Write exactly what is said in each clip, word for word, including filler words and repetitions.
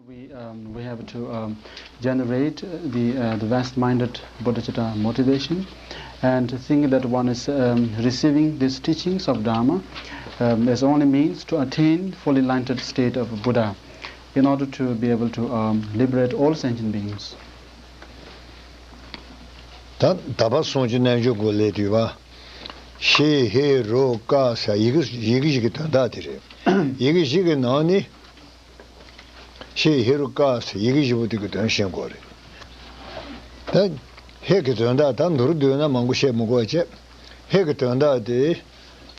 We, um, we have to, um, generate the, uh, the vast-minded bodhicitta motivation, and think that one is, um, receiving these teachings of Dharma, um, as only means to attain fully enlightened state of Buddha in order to be able to, um, liberate all sentient beings. ད་ད་བར་སོང་ཅི་རྣལ་འབྱོར་གོ་ལས་དུས་བ། ཤེ་ཧེ་རོ་ཀ་ས་ཡི་གེ་ཡི་གེ་ཞིག་གི་དོན་དག་དེ་རེད། ཡི་གེ་ཞིག་གི་ནང་ནས། ཤེ་ཧེ་རུ་ཀ་ཟེར་ཡི་གེ་བཞི་པོ་དེ་གི་དོན་ཤེས་དགོས་རེད། ད་ཧེ་གི་དོན་དག་ད་མདོར་བསྡུས་ན་མང་པོ་བཤད་མི་དགོས་བྱས། ཧེ་གི་དོན་དག་དེ་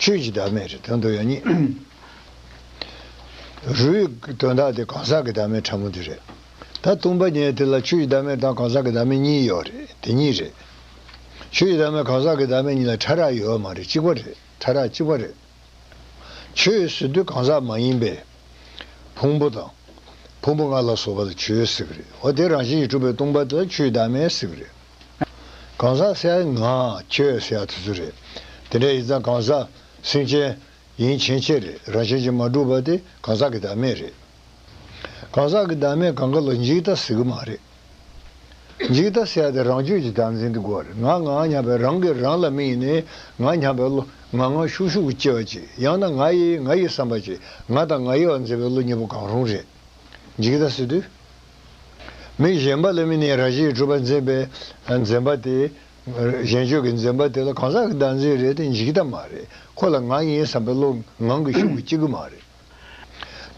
ཆོས་ཀྱི་བདག་མེད་རེད། དོན་དུ་ཡང་ཉིད། རུའི་གི་དོན་དག་དེ་གང་ཟག་གི་བདག་མེད་ཕྲ་མོ་དེ་རེད། ད་སྟོང་པ་ཉིད་དེ་ལ་ཆོས་ཀྱི་བདག་མེད་དང་གང་ཟག་གི་བདག་མེད་གཉིས་ཡོད་རེད། དེ་གཉིས་རེད། ཆོས་ཀྱི་བདག་མེད་གང་ཟག་གི་བདག་མེད་གཉིས་ལ་ཕྲ་རགས་ཡོད་མ་རེད། གཅིག་པ་རེད། ཕྲ་རགས་གཅིག་པ་རེད། ཆོས་ཟེར་དུས་གང་ཟག་མ་ཡིན་པའི་ཕུང་པོ་དང་། ཕུང་པོ་ལྔ་ལ་སོགས་པ་ལ་ཆོས་ཟེར་གི་རེད། འོ་དེ་རང་བཞིན་གྱིས་གྲུབ་པའི་སྟོང་པ་དེ་ལ་ཆོས་བདག་མེད་ཟེར་གི་རེད། གང་ཟག་ཟེར་ཡ་ང་ཁྱོད་ཟེར་ཡ་དེ་ཚོ་རེད། དེ་འདྲ་ཡིན་ཙང་གང་ཟག་སེམས་ཅན་ཡིན་ཕྱིན་ཆད་རེད། རང་བཞིན་གྱིས་མ་གྲུབ་པ་དེ་གང་ཟག་གི་བདག་མེད་རེད། གང་ཟག་གི་བདག་མེད་གང་ག་ལ་འཇིག་ལྟ་ཟེར་གི་མ་རེད། འཇིག་ལྟ་ཟེར་ཡ་དེ་རང་རྒྱུད་ཀྱི་བདག་འཛིན་དེ་དགོས་རེད། ང་ང་སྙམ་པའི་རང་གིས་རང་ལ་དམིགས་ནས་ང་སྙམ་པའི་བློ་ང་ང་ཤུགས་ཤུགས་ཀྱིས་སྐྱེ་བ་ཅིག་ཡང་ན་ང་ཡི་ང་ཡི་བསམ་པ་ཅིག་ང་དང་ང་ཡི་བ་འཛིན་པའི་བློ་གཉིས་པོ་གང་རུང་རེད། འཇིག་ལྟ་ཟེར་དུས། མི་གཞན་པ་ལ་དམིགས་ནས་རང་བཞིན་གྱིས་གྲུབ་པ་འཛིན་པའི་འཛིན་པ་དེ། གཞན་བརྗོད་ཀྱི་འཛིན་པ་དེ་ལ་གང་ཟག་གི་བདག་འཛིན་རེད་དེ་འཇིག་ལྟ་མ་རེད། ཁོ་ལ་ང་ཡིན་བསམ་པའི་བློ་ངང་གིས་ཤུགས་ཀྱིས་སྐྱེ་གི་མ་རེད།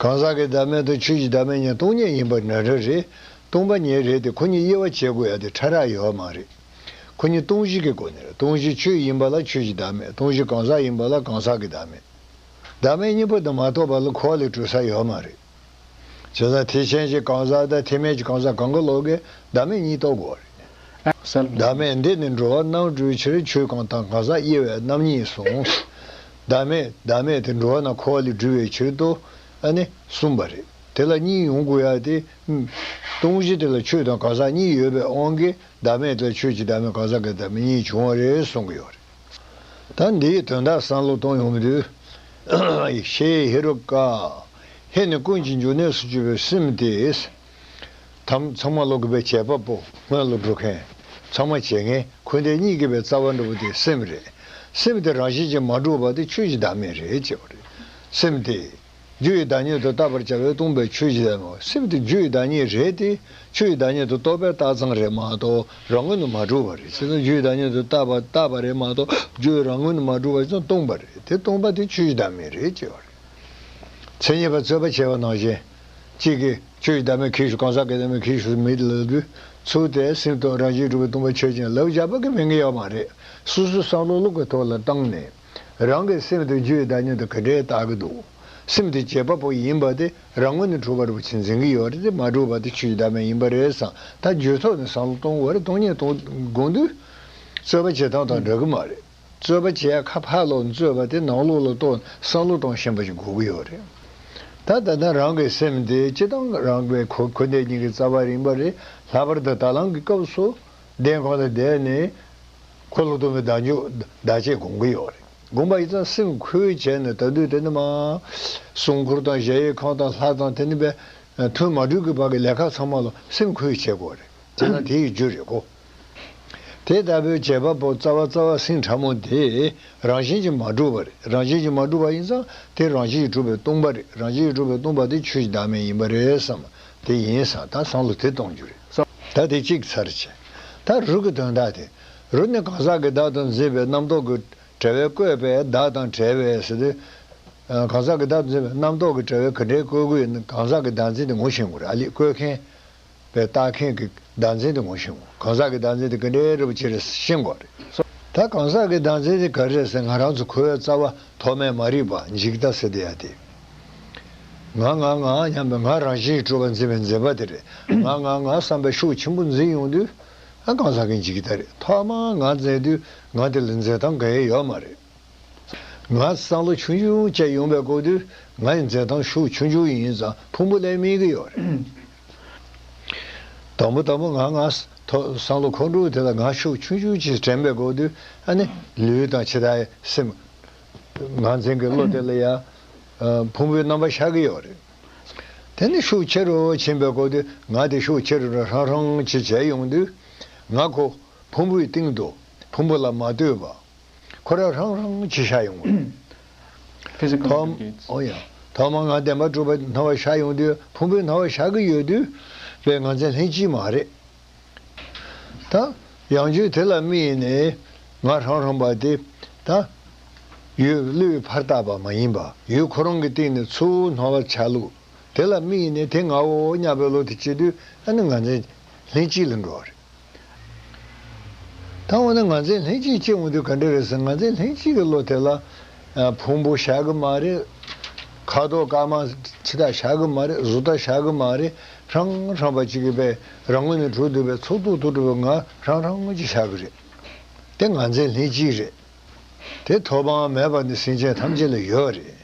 གང་ཟག་གི་བདག་མེད་དང་ཆོས་ཀྱི་བདག་མེད་གཉིས་སྟོང་ཉིད་ཡིན་པ་འདྲ་འདྲ་རེད། སྟོང་པ་ཉིད་རེད་དེ་ཁོ་གཉིས་དབྱེ་བ་འབྱེད་དགོས་ཡ་དེ་ཕྲ་རགས་ཡོད་མ་རེད། ཁོ་གཉིས་སྟོང་གཞི་གི་སྒོ་ནས་རེད། སྟོང་གཞི་ཆོས་ཡིན་པ་ལ་ཆོས་ཀྱི་བདག་མེད། སྟོང་གཞི་གང་ཟག་ཡིན་པ་ལ་གང་ཟག་གི་བདག་མེད། བདག་མེད་གཉིས་པོ་དེ་མ་གཏོགས་པ་ལ་འཁོར་བ་ལས་གྲོལ་ས་ཡོད་མ་རེད། བྱས་ཙང་ཐེག་ཆེན་གྱི་གང་ཟག་དང་ཐེག་དམན་གྱི་གང་ཟག་གང་ག་ལོག་གིས་བདག་མེད་གཉིས་རྟོགས་དགོས་རེད། བདག་མེད་འདི་ནི་འགྲོ་བ་རྣམས་སྒྲོལ་ཕྱིར། ཆོས་གང་དག་གང་ཟག་དབྱེ་བས་རྣམ་གཉིས་སོ། བདག་མེད་བདག་མེད་དེ་འགྲོ་བ་རྣམས་འཁོར་བ་ལས་སྒྲོལ་བའི་ཕྱིར་དུ་ཨ་ནི་གསུངས་པ་རེད། དེ་ལ་གཉིས་ཡོང་དགོས་ཡ་དེ། སྟོང་གཞི་དེ་ལ་ཆོས་དང་གང་ཟག་གཉིས་ཡོད་པའི་དབང་གིས་བདག་མེད་དེ་ལ་ཆོས་ཀྱི་བདག་མེད་གང་ཟག་གི་བདག་མེད་གཉིས་བྱུང་བ་རེད་གསུང་གི་ཡོད་རེད། ད་འདིའི་དོན་དག་བསམ་བློ་གཏོང་ཡོང་དུས། ཤེ་ཧེ་རུ་ཀ། ཧེ་ནི་ཀུན་གྱི་འབྱུང་གནས་སུ་གྱུར་པའི་སེམས་དེ། ཚང་མ་ལོ་གི་བའི་བྱེད་པ་པོ་སྔོན་ལ་འགྲོ་མཁན། ཚང་མ་བྱེད་མཁན་འཁོར་འདས་གཉིས་ཀྱི་བའི་རྩ་བ་འདྲ་བོ་དེ་སེམས་རེད། སེམས་དེ་རང་བཞིན་གྱིས་མ་གྲུབ་པ་དེ་ཆོས་ཀྱི་བདག་མེད་རེད་ཅེས་པ་རེད། སེམས་དེ། རྒྱུ་ཡི་བདག་ཉིད་དུ་བཏགས་པར་བྱ་བས་སྟོང་པའི་ཆོས་ཀྱི་བདག་མེད། སེམས་དེ་རྒྱུ་ཡི་བདག་ཉིད་རེད་དེ། ཆོས་ཡི་བདག་ཉིད་དུ་རྟོགས་པའི་རྟགས་ཙམ་རེད་མ་གཏོགས་རང་ངོས་ནས་མ་གྲུབ་པ་རེད། བྱས་ཙང་རྒྱུ་ཡི་བདག་ཉིད་དུ་བཏགས་པ་བཏགས་པ་རེད་མ་གཏོགས་རྒྱུ་ཡི་རང་ངོས་ནས་མ་གྲུབ་པ་ཡིན་ཙང་སྟོང་པ་རེད། དེ་སྟོང་པ་དེ་ཆོས་ཀྱི་བདག་མེད་རེད་ཅེས་པ་རེད། མཚན་ཉིད་པ་རྩོད་པ་བྱས་པ་ནང་བཞིན། གཅིག་གིས་ཆོས་ཀྱི་བདག་མེད་གང་ཞིག་གང་ཟག་གི་བདག་མེད་གང་ཞིག་མེད་ལབ་དུས། ཚུལ་དེ་སེམས་དང་རང་བཞིན་གྲུབ་པའི་སྟོང་པ་ཆོས་ཅན་ལབ་བཞག་པ་གི་མིན་གྱི་ཡོད་མ་རེད། སོ་སོའི་བསམ་བློ་ཀློག་གི་ཐོག་ལ་བཏང་ནས། རང་གི་སེམས་དེ་རྒྱུ་ཡི་བདག་ཉིད་དུ་ག་འདྲས་བལྟ་གི་འདུག་སེམས་དེ་བྱེད་པ་པོ་ཡིན་པ་དེ་རང་ངོས་ནས་གྲུབ་པ་རུ་ཕྱིན་འཛིན་གྱི་ཡོད་རེད་དེ་མ་གྲུབ་པ་དེ་ཆོས་ཀྱི་བདག་མེད་ཡིན་པ་རེད་བསམ། ད་རྒྱུད་ཐོག་ནས་བསམ་བློ་གཏོང་དགོས་རེད། གཏོང་ཉན་གཏོང་དགོས་དུས། རྩོད་པ་བྱེད་སྟངས་དང་འདྲ་གི་མ་རེད། རྩོད་པ་བྱེད་ཡ་ཁ་ཕར་ལོག་རྩོད་པ་དེ་ནང་ལོགས་ལ་གཏོང་བསམ་བློ་གཏོང་ཤེས་པ་ཞིག་དགོས་ཀྱི་ཡོད་རེད། ད་ད་ལྟ་རང་གི་སེམས་དེ་སྤྱི་བཏང་རང་གི་འཁོར་འཁོར་འདས་གཉིས་ཀྱི་རྩ་བ་ཡིན་པ་རེད། ལྷག་པར་དུ་ད་ལམ་གྱི་སྐབས་སུ་གདན་ཁོག་ལ་བསྡད་ནས་འཁོར་ལོ་སྟོན་པའི་བདག་འཇུག་བདག་གཅེས་སྒོམ་གྱི་ཡོད་རེད། སྒོམ་པ་ཡིན་ཙང་སེམས་ཁོལ་བྱས་ནས་ད་དུས་དེ་ནི་མ། སྲུང་འཁོར་དང་གཞལ་ཡས་ཁང་དང་ལྷ་དང་དེ་ནི་པའི་ཐུན་མ་གྲོལ་གྱི་བར་གྱི་ལས་ཀ་ཚང་མ་ལ་སེམས་ཁོལ་བྱེད་དགོས་རེད། དེ་ན་དེ་ཡི་རྒྱུ་རེད་གོ། དེ་ལྟ་བུའི་བྱེད་པ་པོ་རྩ་བ་རྩ་བ་སེམས་ཕྲ་མོ་དེ་རང་བཞིན་གྱིས་མ་གྲུབ་པ་རེད། རང་བཞིན་གྱིས་མ་གྲུབ་པ་ཡིན་ཙང་དེ་རང་བཞིན་གྱིས་གྲུབ་པའི་སྟོང་པ་རེད། རང་བཞིན་གྱིས་གྲུབ་པའི་སྟོང་པ་དེ་ཆོས་ཀྱི་བདག་མེད་ཡིན་པ་རེད་བསམ། དེ་ཡིན་བསམ། ད་བསམ་བློ་དེ་གཏོང་རྒྱུ་རེད། ད་དེ་གཅིག་ཚར་བྱས། ད་རུ་གི་དོན་དག་དེ། རུ་ནི་གང་ཟག་གི་བདག་ཏུ་འཛིན་པའི་རྣམ་རྟོག་གི་བྲལ་བས་བཀོད་པའི་བདག་དང་བྲལ་བས་ཟེར་དུས། གང་ཟག་གི་བདག་ཏུ་འཛིན་པའི་རྣམ་རྟོག་གི་བྲལ་བས་ག་འདྲའི་བཀོད་དགོས་ཡིན་ན་གང་ཟག་གི་བདག་འཛིན་དེ་ངོ་ཤེས་དགོས་རེད། ཨ་ལས་བཀོད་མཁན། པའི་བཏགས་མཁན་གྱི་བདག་འཛིན་དེ་ངོ་ཤེས་དགོས། གང་ཟག་གི་བདག་འཛིན་དེ་ག་འདྲའི་རིལ་པོ་ཆེ་རེད་ཤེས་དགོས་རེད། ད་གང་ཟག་གི་བདག་འཛིན་དེ་ག་རེ་རེད་ཟེར་ང་རང་ཚོ་ཁོའི་རྩ་བ་ཐོག་མེད་མ་རིག་པ་འཇིག་ལྟ་ཟེར་དེ་ཡ་དེ། ང་ང་ང་སྙམ་པའི་ང་རང་བཞིན་གྱིས་གྲུབ་པ་འཛིན་པའི་འཛིན་པ་དེ་རེད། ང་ང་ང་བསམ་པའི་ཤུགས་ཆེན་པོ་འཛིན་ཡོང་དུས། ཨ་གང་ཟག་གི་འཇིག་ལྟ་རེད། ཐོག་མར་ང་འཛིན་དུས་ང་དེ་ལ་འཛིན་སྟངས་གང་ཡང་ཡོད་མ་རེད། ང་བསམ་བློ་ཆུང་ཆུང་བྱས་ཡོང་པའི་སྐབས་དུས་ང་ཡི་འཛིན་སྟངས་ཤུགས་ཆུང་ཆུང་ཡིན་ཙང་ཕུང་པོ་ལས་དམིགས་ཀྱི་ཡོད་རེད། དང་པོ་དང་པོ་ང་ང་ཐོ་བསམ་བློ་ཁོང་ཁྲོ་དེ་ལ་ང་ཤུགས་ཆུང་ཆུང་ཅིག་དྲན་པའི་སྐབས་དུས་ཨ་ནི་ལུས་དང་ཕྱི་དག་སེམས། ང་འཛིན་གྱི་བློ་དེ་ལ་ཡ། ཕུང་པོའི་རྣམ་པ་ཤར་གྱི་ཡོད་རེད། དེ་ནི་ཤུགས་ཆེ་རུ་ཕྱིན་པའི་སྐོར་དུ། ང་དེ་ཤུགས་ཆེ་རུ་རང་རང་ཅིག་བྱས་ཡོང་དུས། ང་ཁོ་ཕུང་པོའི་སྟེང་དུ་ཕུང་པོ་ལ་མ་ལྟོས་པ། ཁོ་རང་རང་རང་ཅིག་ཤར་ཡོང་བ་རེད། Physical ཐོག aggregates. ཨོ་ཡ། ཐོག་མར་ང་བདེན་པར་གྲུབ་པའི་སྣང་བ་ཤར་ཡོང་དུས། ཕུང་པོའི་སྣང་བ་ཤར་གྱི་ཡོད་དུས། དཔེ་ང་མཚན་ལྷན་སྐྱེས་མ་རེད། ད་ཡང་རྒྱུ་དེ་ལ་དམིགས་ནས་ང་རང་རང་བ་དེ། ད་ཡུལ་བློས་ཕར་བཏགས་པ་མ་ཡིན་པ། ཡུལ་ཁོ་རང་གི་སྟེང་ནས་ཚུར་སྣང་བ་འཆར་ལུགས་དེ་ལ་དམིགས་ནས། དེ་ངའོ་སྙམ་པའི་བློ་དེ་སྐྱེ་དུས། ཨ་ནི་ང་མཚན་ལྷན་སྐྱེས་ལ་འགྲོ་བ་རེད། ད་འོ་ན་ང་མཚན་ལྷན་སྐྱེས་སྐྱེ་འོང་དུས་ག་འདྲ་རེད་ཟེར། ང་མཚན་ལྷན་སྐྱེས་ཀྱི་བློ་དེ་ལ། ཨ། ཕུང་པོ་ཤར་གི་མ་རེད། ཁ་དོག་དཀར་དམར་ཕྱི་ཐག་ཤར་གི་མ་རེད། གཟུགས་ཐག་ཤར་གི་མ་རེད། རང་རང་བ་གཅིག་གི་པའི་རང་ངོས་ནས་གྲུབ་འདུག་པའི། ཚོགས་རྟོག་ཏུ་གྲུབ་པའི་ང་རང་རང་ངོས་ཀྱིས་ཤར་གི་རེད། དེ་ང་མཚན་ལྷན་སྐྱེས་རེད། དེ་ཐོག་མ་མེད་པ་ནས་སེམས་ཅན་ཐམས་ཅད་ལ་ཡོད་རེད།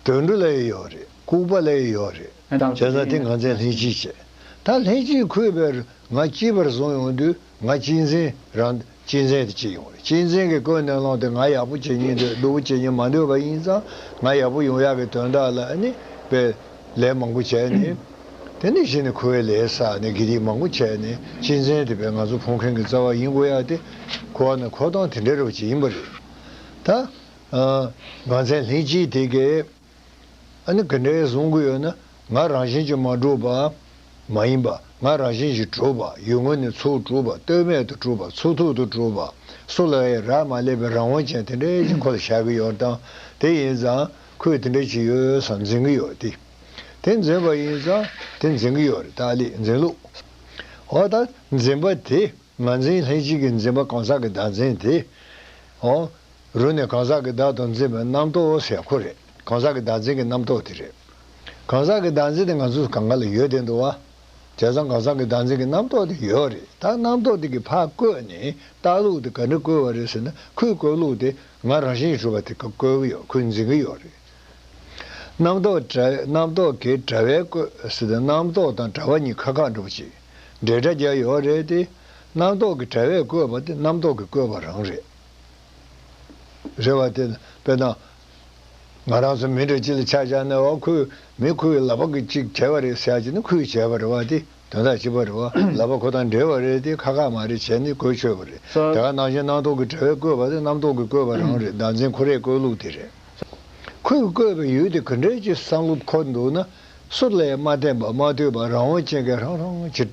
དུད་འགྲོ་ལ་ཡང་ཡོད་རེད། ལྐུགས་པ་ལ་ཡང་ཡོད་རེད། ཨ། དང་། བྱས་ཙང་དེ་ང་མཚན་ལྷན་སྐྱེས་བྱས། ད་ལྷན་སྐྱེས་འཁོད་པའི་ང་གཅེས་པར་བཟུང་ཡོང་དུས། ང་གཅེས་འཛིན། རང་གཅེས་འཛིན་དེ་སྐྱེ་ཡོང་རེད། གཅེས་འཛིན་གྱི་ཀུན་ནས་བསླངས་ཏེ་ང་ཡག་པོ་བྱེད་སྙིང་འདོད། སྡུག་པོ་བྱེད་སྙིང་མ་འདོད་པ་ཡིན་ཙང་། ང་ཡག་པོ་ཡོང་ཡག་གི་དོན་དག་ལ་ཨ་ནི་དཔེ་ལས་མང་པོ་བྱས་ནས། དེ་ནས་གཞི་ནས་ཁོ་བོས་ལས་བསགས་ནས་དགེ་སྡིག་མང་པོ་བྱས་ནས། གཅེས་འཛིན་དེ་དཔེ་ང་ཚོ་ཕོག་མཁན་གྱི་རྩ་བ་ཡིན་དགོས་ཡག་དེ་ཁོ་བ་ན་ཁོ་ཐང་དེ་འདྲ་རུ་ཅིག་ཡིན་པ་རེད། ད། ཨ། ང་མཚན་ལྷན་སྐྱེས་དེ་གས། ཨ་ནི་ག་འདྲས་བཟུང་གི་ཡོད་ན། ང་རང་བཞིན་གྱིས་མ་གྲུབ་པ་མ་ཡིན་པ། ང་རང་བཞིན་གྱིས་གྲུབ་པ། ཡུལ་ངོས་ནས་ཚུར་གྲུབ་པ། ལྟོས་མེད་དུ་གྲུབ་པ། ཚུགས་ཐུབ་ཏུ་གྲུབ་པ། སུ་ལ་ཡང་རག་མ་ལས་པའི་རང་དབང་ཅན་དེ་འདྲས་ཅིག་ཁོ་ལ་ཤར་གི་ཡོད་དང་། དེ་ཡིན་ཙང་ཁོས་དེ་འདྲས་ཅིག་ཡོད་བསམ་འཛིན་གི་ཡོད་དེ། དེ་འཛིན་པ་ཡིན་ཙང་དེ་འཛིན་གི་ཡོད་རེད། ད་ལས་འཛིན་ལུགས། འོ་ད་འཛིན་པ་དེ། ང་མཚན་ལྷན་སྐྱེས་ཀྱི་འཛིན་པ་གང་ཟག་གི་བདག་འཛིན་དེ། འོ། རུ་ནས་གང་ཟག་གི་བདག་ཏུ་འཛིན་པའི་རྣམ་རྟོག་ཟེར་ཁོ་རེད། གང་ཟག་གི་བདག་འཛིན་གྱི་རྣམ་རྟོག་དེ་རེད། གང་ཟག་གི་བདག་འཛིན་དེ་ང་ཚོ་གང་ག་ལ་ཡོད་དེ་འདུག་བ། བྱས་ཙང་གང་ཟག་གི་བདག་འཛིན་གྱི་རྣམ་རྟོག་དེ་ཡོད་རེད། ད་རྣམ་རྟོག་དེ་གིས་ཕར་བཀོད་ནས་ལྟ་ལུགས་དེ་ག་འདྲ་བཀོད་པ་རེད་ཟེར་ན། ཁོས་བཀོད་ལུགས་དེ་ང་རང་བཞིན་གྱིས་གྲུབ་པ་དེ་གིས་བཀོད་ཀྱི་ཡོད། ཁོས་འཛིན་གྱི་ཡོད་རེད། རྣམ་རྟོག་བྲལ། རྣམ་རྟོག་གིས་བྲལ་བས་བཀོད་ཟེར་ཏེ། རྣམ་རྟོག་དང་བྲལ་བ་གཉིས་ཁ་ཁ་འགྲོ་བ་ཅིག་འབྲེལ་སྒྲ་རྒྱག་ཡོད་རེད་དེ། རྣམ་རྟོག་གིས་བྲལ་བས་བཀོད་པ་དེ་རྣམ་རྟོག་གིས་བཀོད་པ་རང་རེད། རེད་བ། དེ་དཔེར་ན། ང་རང་ཚོ་མི་འདྲ་ཅིག་ལ་ཆ་བཞག་ན། འོ། ཁོས་མི་ཁོའི་ལག་པ་གིས་ཅིག་བྱས་པ་རེད་ཟེར་ཡག་ཅིག་ནི་ཁོས་བྱས་པ་རེད་བ། དེ་དོན་དག་གཅིག་པ་རེད་བ། ལག་པ་ཁོ་དང་འབྲེལ་བ་རེད་དེ། ཁ་ཁ་མ་རེད། བྱས་ནས་བཀོལ་ཆོག་པ་རེད། ད་ག་ནང་བཞིན་རྣམ་རྟོག་གིས་བྲལ་བས་བཀོད་པ་དེ་རྣམ་རྟོག་གིས་བཀོད་པ་རང་རེད། བདག་འཛིན་ཁོ་རས་བཀོད་ལུགས་དེ་རེད། ཁོས་བཀོད་པའི་ཡུལ་དེ་ག་འདྲའི་ཅིག་བསམ་བློ་འཁོར་འདུག་ན། སུ་ལ་ཡང་མ་བརྟེན་པ་མ་ལྟོས་པ་རང་དབང་ཅན་གྱིས་རང་རང་ཅིག་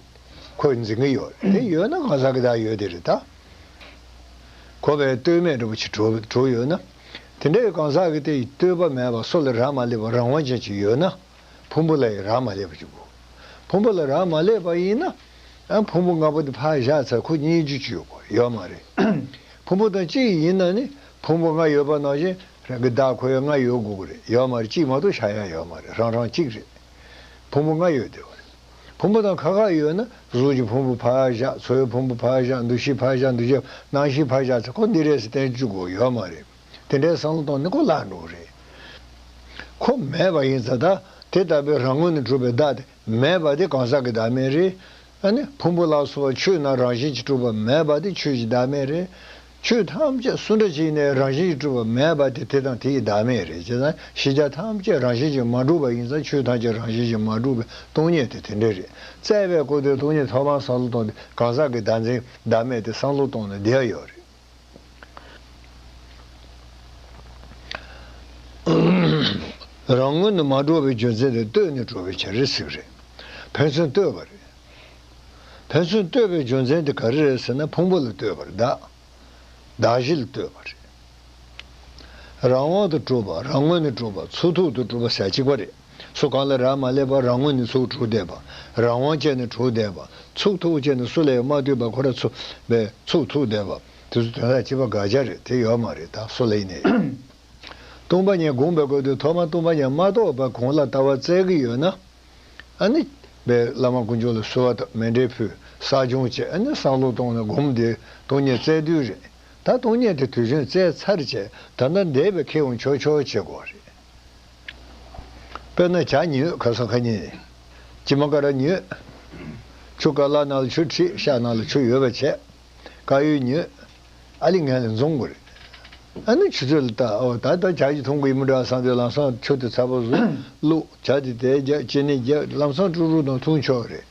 ཁོས་འཛིན་གྱི་ཡོད་རེད། དེ་ཡོད་ན་གང་ཟག་གི་བདག་ཡོད་དེ་རེད་ད། ཁོ་བས་ལྟོས་མེད་འདྲ་པོ་ཅིག་གྲུབ་གྲུབ་ཡོད་ན། དེ་འདྲའི་གང་ཟག་གི་དེ་ལྟོས་པ་མེད་པ། སུ་ལ་རག་མ་ལས་པ་རང་དབང་ཅན་ཅིག་ཡོད་ན། ཕུང་པོ་ལ་ཡང་རག་མ་ལས་པ་ཅིག་དགོས། ཕུང་པོ་ལ་རག་མ་ལས་པ་ཡིན་ན། ཨ། ཕུང་པོ་ལྔ་པོ་དེ་ཕར་བཞག་ཚར། ཁོ་རྙེད་རྒྱུ་ཅིག་ཡོད་དགོས། ཡོད་མ་རེད། ཕུང་པོ་དང་གཅིག་ཡིན་ན་ནི། ཕུང་པོ་ལྔ་ཡོད་པ་ནང་བཞིན་རང་གི་བདག་ཁོ་ཡང་ལྔ་ཡོད་དགོས་ཀྱི་རེད། ཡོད་མ་རེད། གཅིག་མ་གཏོགས་ཆགས་ཡག་ཡོད་མ་རེད། རང་རང་གཅིག་རེད། ཕུང་པོ་ལྔ་ཡོད་བསྡད་པ་རེད། ཕུང་པོ་དང་ཁ་ཁ་ཡོད་ན། གཟུགས་ཀྱི་ཕུང་པོ་ཕར་བཞག་ཚོར་བའི་ཕུང་པོ་ཕར་བཞག་འདུ་ཤེས་ཕར་བཞག་འདུ་བྱེད་རྣམ་ཤེས་ཕར་བཞག་ཚེ། ཁོ་འདི་རེད་ཟེར་བསྟན་བཅུག་དགོས་ཡོད་མ་རེད། དེ་འདྲའི་བསམ་བློ་གཏོང་ནས་ཁོ་བརླག་འགྲོ་གི་རེད། ཁོ་མེད་པ་ཡིན་ཙང་། ད་དེ་ལྟ་བུའི་རང་ངོས་ནས་གྲུབ་པའི་བདག་དེ་མེད་པ་དེ་གང་ཟག་གི་བདག་མེད་རེད། ཨ་ནི་ཕུང་པོ་ལ་སོགས་པ་ཆོས་རྣམས་རང་བཞིན་གྱིས་གྲུབ་པ་མེད་པ་དེ་ཆོས་ཀྱི་བདག་མེད་རེད། ཆོས་ཐམས་ཅད་སུ་འདྲ་ཅིག་ཡིན་ནའི་རང་བཞིན་གྱིས་གྲུབ་པ་མེད་པ་དེ་དེ་དང་དེ་ཡི་བདག་མེད་རེད། བྱས་ཙང་ཤེས་བྱ་ཐམས་ཅད་རང་བཞིན་གྱིས་མ་གྲུབ་པ་ཡིན་ཙང་། ཆོས་ཐམས་ཅད་རང་བཞིན་གྱིས་མ་གྲུབ་པའི་སྟོང་ཉིད་དེ་དེ་འདྲ་རེད། བཙལ་བའི་སྐོར་དུ་སྟོང་ཉིད་ཐོག་མར་བསམ་བློ་གཏོང་དུས་གང་ཟག་གི་བདག་འཛིན་བདག་མེད་དེ་བསམ་བློ་གཏོང་ནས་བསྡད་ཡོད་རེད། རང་ངོས་ནས་མ་གྲུབ་པའི་རྒྱུ་མཚན་དེ་ལྟོས་ནས་གྲུབ་པའི་བྱ་རིགས་ཟེར་གྱི་རེད། ཕན་ཚུན་ལྟོས་པ་རེད། ཕན་ཚུན་ལྟོས་པའི་རྒྱུ་མཚན་དེ་ག་རེ་རེད་ཟེར་ན། ཕུང་པོ་ལ་ལྟོས་པ་རེད། བདག་བདག་གཞན་ལ་ལྟོས་པ་རེད། རང་དབང་དུ་གྲུབ་པ། རང་ངོས་ནས་གྲུབ་པ། ཚུགས་ཐུབ་ཏུ་གྲུབ་པ་ཟེར་གཅིག་པ་རེད། སུ་གང་ལ་རག་མ་ལས་པ་རང་ངོས་ནས་ཚུར་གྲུབ་བསྡད་པ། རང་དབང་བྱས་ནས་གྲུབ་བསྡད་པ། ཚུགས་ཐུབ་བྱས་ནས་སུ་ལ་ཡང་མ་ལྟོས་པ་ཁོ་རང་ཚུགས་པའི་ཚུགས་ཐུབ་བསྡད་པ། དེ་ཚོ་དོན་དག་གཅིག་པ་དགག་བྱ་རེད། དེ་ཡོད་མ་རེད། ད་སུ་ལ་ཡིན་ནའི། སྟོང་པ་ཉིད་སྒོམ་པའི་སྐབས་དུ་ཐོག་མར་སྟོང་པ་ཉིད་མ་རྟོགས་པ་གོང་ལ་ལྟ་བ་བཙལ་གྱི་ཡོད་ན། ཨ་ནི་བླ་མ་དཀོན་མཆོག་ལ་གསོལ་བ་དང་མཎྜལ་ཕུལ། བསགས་སྦྱོང་བྱས། ཨ་ནི་བསམ་བློ་གཏོང་ནས་སྒོམ་དེ་སྟོང་ཉིད་བཙལ་དུས་རེད། ད་སྟོང་ཉིད་དེ་དུས་རྒྱུན་བཙལ་ཚར་བྱས། ད་ལྟ་འདས་པའི་ཁེ་དབང་ཆོག་ཆོག་བྱེད་དགོས་རེད། དཔེར་ན་བྱ་ཉོས། ཁ་སང་ཁ་ཉིན་ཅི་མ་ཀ་ར་ཉོས། ཆུ་ཀ་ལ་ནང་ལ་ཆུ་ཁྲིད། ཤ་ནང་ལ་ཆུ་ཡོད་པ་བྱས། དཀར་ཡོལ་ཉོས། ཨ་ལི་ངན་ལ་འཛོམས་དགོས་རེད། ཨ་ནི་ཆུ་ཚོད་ལ་ལྟ། ཨོ་ད་ལྟ་ཇ་ཞིག་འཐུང་དགོས་ཡིན་མི་འདྲ་བསམ་དུས་ལམ་སང་ཆུ་དེ་ཚ་པོ་བཟོ་བླུགས། ཇ་དེ་དེ་རྒྱབ། ཅི་ནི་རྒྱབ། ལམ་སང་ཀྲུག་ཀྲུག་དང་འཐུང་ཆོག་རེད།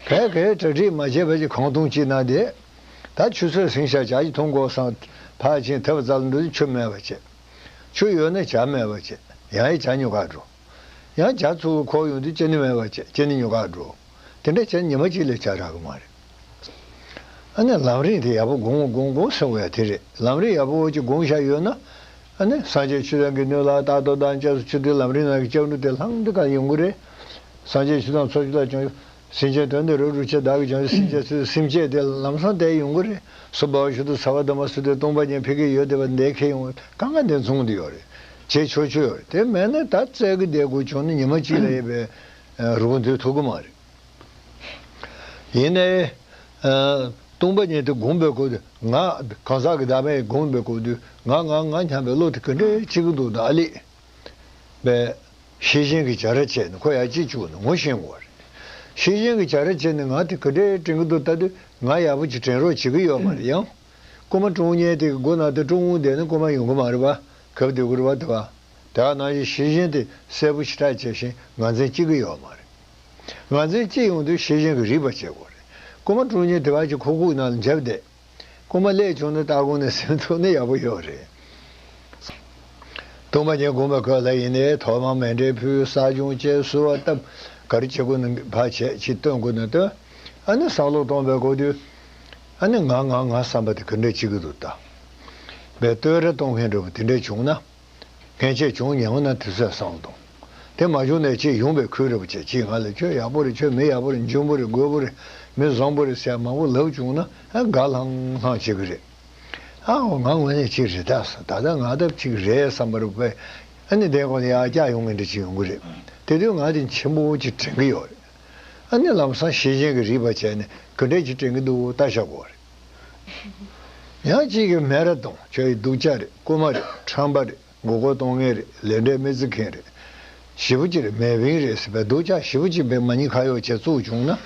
གས་གས་གྲ་སྒྲིག་མ་བྱས་པ་ཅིག་གང་འཐུང་ཅིག་ན་དེ། ད་ཆུ་ཚོད་ཟིན་ཤག་ཇ་ཞིག་འཐུང་དགོས་བསམ། ཕར་ཕྱིན་ཐབ་རྩ་ལ་འགྲོ་དུས་ཆུ་མེད་པ་བྱས། ཆུ་ཡོད་ན་ཇ་མེད་པ་བྱས། ཡང་ཡང་ཇ་ཉོ་གར་འགྲོ། ཡང་ཇ་ཚུར་འཁོར་ཡོང་དུས་ཅི་ནི་མེད་པ་བྱས། ཅི་ནི་ཉོ་གར་འགྲོ། དེ་འདྲ་བྱས་ཉི་མ་གཅིག་ལས་ཇ་རག་གི་མ་རེད། ཨ་ནི་ལམ་རིམ་དེ་ཡག་པོ་དགོངས་དགོངས་དགོངས་ཟེར་བ་ཡ་དེ་རེད། ལམ་རིམ་ཡག་པོ་ཅིག་དགོངས་བཞག་ཡོད་ན། ཨ་ནི་སངས་རྒྱས་ཆོས་དང་དགེ་འདུན་ལ་རྟག་ཏུ་བདག་ཅེས་སུ་ཆུ་དེ་ལམ་རིམ་ནང་གི་སྐྱབས་འགྲོ་དེ་ལྷང་དུ་ག་ཡོང་གི་རེད། སངས་རྒྱས་ཆོས་དང་ཚོགས་ཆོས་ལ་བྱང་ཆུབ། སེམས་ཅན་དོན་དུ་རབ་ཏུ་བྱེད་བདག་གིས་བྱང་ཆུབ་སེམས་ཅན་ཚུལ། སེམས་བསྐྱེད་དེ་ལམ་སང་དེ་ཡོང་གི་རེད། སོ་བའོ་ཞུ་དུ་ཚ་བ་དུ་མ་སུ་དེ་སྟོང་པ་ཉིད་ཕ་གི་ཡོད་དེ་བ་འདས་ཁེ་ཡོང་གང་ག་འདི་མཚུངས་དེ་ཡོད་རེད། བྱེད་ཆོག་ཆོག་ཡོད་རེད། དེ་མེད་ན་ད་བཙལ་གི་བསྡད་དགོས་བྱུང་ན་ཉི་མ་གཅིག་ལ་ཡོད་པའི་རུ་བོ་འདུལ་ཐུབ་གི་མ་རེད། ཡིན་ནའི། ཨ། སྟོང་པ་ཉིད་དེ་བསྒོམས་པའི་སྐབས་དུས་ང་གང་ཟག་གི་བདག་མེད་བསྒོམས་པའི་སྐབས་དུས་ང་ང་ང་སྙམ་པའི་བློ་དེ་ག་འདྲས་སྐྱེ་གི་འདུག་ད་ཨ་ལས། པས། ཤེས་བཞིན་གྱི་བྱ་ར་བྱས་ནས་ཁོ་ཡར་སྐྱེ་བཅུག་ནས་ངོ་ཤེས་དགོས་རེད། ཤེས་བཞིན་གྱི་བྱ་ར་བྱས་ནས་ང་དེ་ག་འདྲས་དྲན་གི་འདུག་ལྟ་དུས་ང་ཡག་པོ་ཅིག་དྲན་རོགས་བྱེད་ཀྱི་ཡོད་མ་རེད། ཡང་། རྐུན་མ་དཀྲུག་མཁན་དེ་གི་སྒོ་ནང་དུ་དཀྲུག་འོང་བསྡད་ན་རྐུན་མ་ཡོང་གི་མ་རེད་པ། གབ་སྡོད་ཀྱི་རེད་པ། དེ་བ། དེ་ག་ནང་བཞིན་ཤེས་བཞིན་དེ་གསལ་པོ་ཞེ་དྲག་བྱས་ཤིང་ངར་འཛིན་སྐྱེ་གི་ཡོད་མ་རེད། ངར་འཛིན་སྐྱེ་ཡོང་དུས་ཤེས་བཞིན་གྱིས་རིག་པ་བྱེད་དགོས་རེད། རྐུན་མ་དཀྲུག་མཁན་དེ་བ་ཅིག་ཁོག་ཁུག་ནང་ལ་འཇབ་བསྡད། རྐུན་མ་སླེབས་བྱུང་ན་ལྟ་དགོངས་ནས་སེམས་ཐུག་ན་ཡག་པོ་ཡོད་རེད། སྟོང་པ་ཉིད་བསྒོམས་པའི་སྐབས་ལ་ཡིན་ནའི་ཐོག་མར་མཎྜལ་ཕུལ། བསགས་སྦྱོང་བྱས། གསོལ་བ་བཏབ། ག་རེ་བྱེད་དགོས་ན་ཕར་བྱས། ཅིག་བཏོན་དགོས་ན་བཏོན། ཨ་ནི་བསམ་བློ་གཏོང་བའི་སྐབས་དུས། ཨ་ནི་ང་ང་ང་བསམ་པ་དེ་ག་འདྲས་བྱེད་ཀྱི་འདུག་ད། བས་བསྟོད་ར་གཏོང་མཁན་འདྲ་པོ་དེ་འདྲས་བྱུང་ན། ངས་ཆེས་བྱུང་ཉེ་བ་ན་དུས་ཚོད་བསམ་བློ་གཏོང་། དེ་མ་བྱུང་ནས་ཅིག་ཡོང་བའི་ཁུལ་རེ་བ་བྱས། ཅིག་ང་ལ་ཁྱོད་ཡག་པོ་རེད། ཁྱོད་མི་ཡག་པོ་རེད། འཇོན་པོ་རེད། རྒོད་པོ་རེད། མི་བཟང་པོ་རེད་ཟེར་མང་པོ་ལབ་བྱུང་ན་ཨ་དགའ་ལྷང་ལྷང་བྱེད་ཀྱི་རེད། ཨ་འོ་ང་ངོས་ནས་ཅིག་རེད་ད་བསམ། ད་ལྟ་ང་ད་ཅིག་རེད་བསམ་པ་རེ་བས། ཨ་ནི་དེ་གོང་ནས་ཡར་བཀྱག་ཡོང་མཁན་འདྲ་ཅིག་ཡོང་གི་རེད། དེ་དུས་ང་དེ་ཆེན་པོ་ཅིག་དྲན་གྱི་ཡོད་རེད། ཨ་ནི་ལམ་སང་ཤེས་བཞིན་གྱིས་རིག་པ་བྱས་ནས་ག་འདྲས་ཅིག་དྲན་གྱི་འདུག་ལྟ་བཞག་དགོས་རེད། ཡང་གཅིག་གིས་སྨད་ར་གཏོང་། ཁྱོད་ཡི་སྡུག་ཅག་རེད། རྐུན་མ་རེད། ཁྲམ་པ་རེད། མགོ་སྐོར་གཏོང་མཁན་རེད། ལས་འབྲས་མི་བརྩི་མཁན་རེད། ཞེ་པོ་ཅིག་རེད། མེད་པིན་རེད་ཟེར་བའི་སྡུག་ཅག་ཞེ་པོ་ཅིག་བས་མ་ཉེས་ཁ་གཡོགས་བྱས་བཙུགས་བྱུང་ན།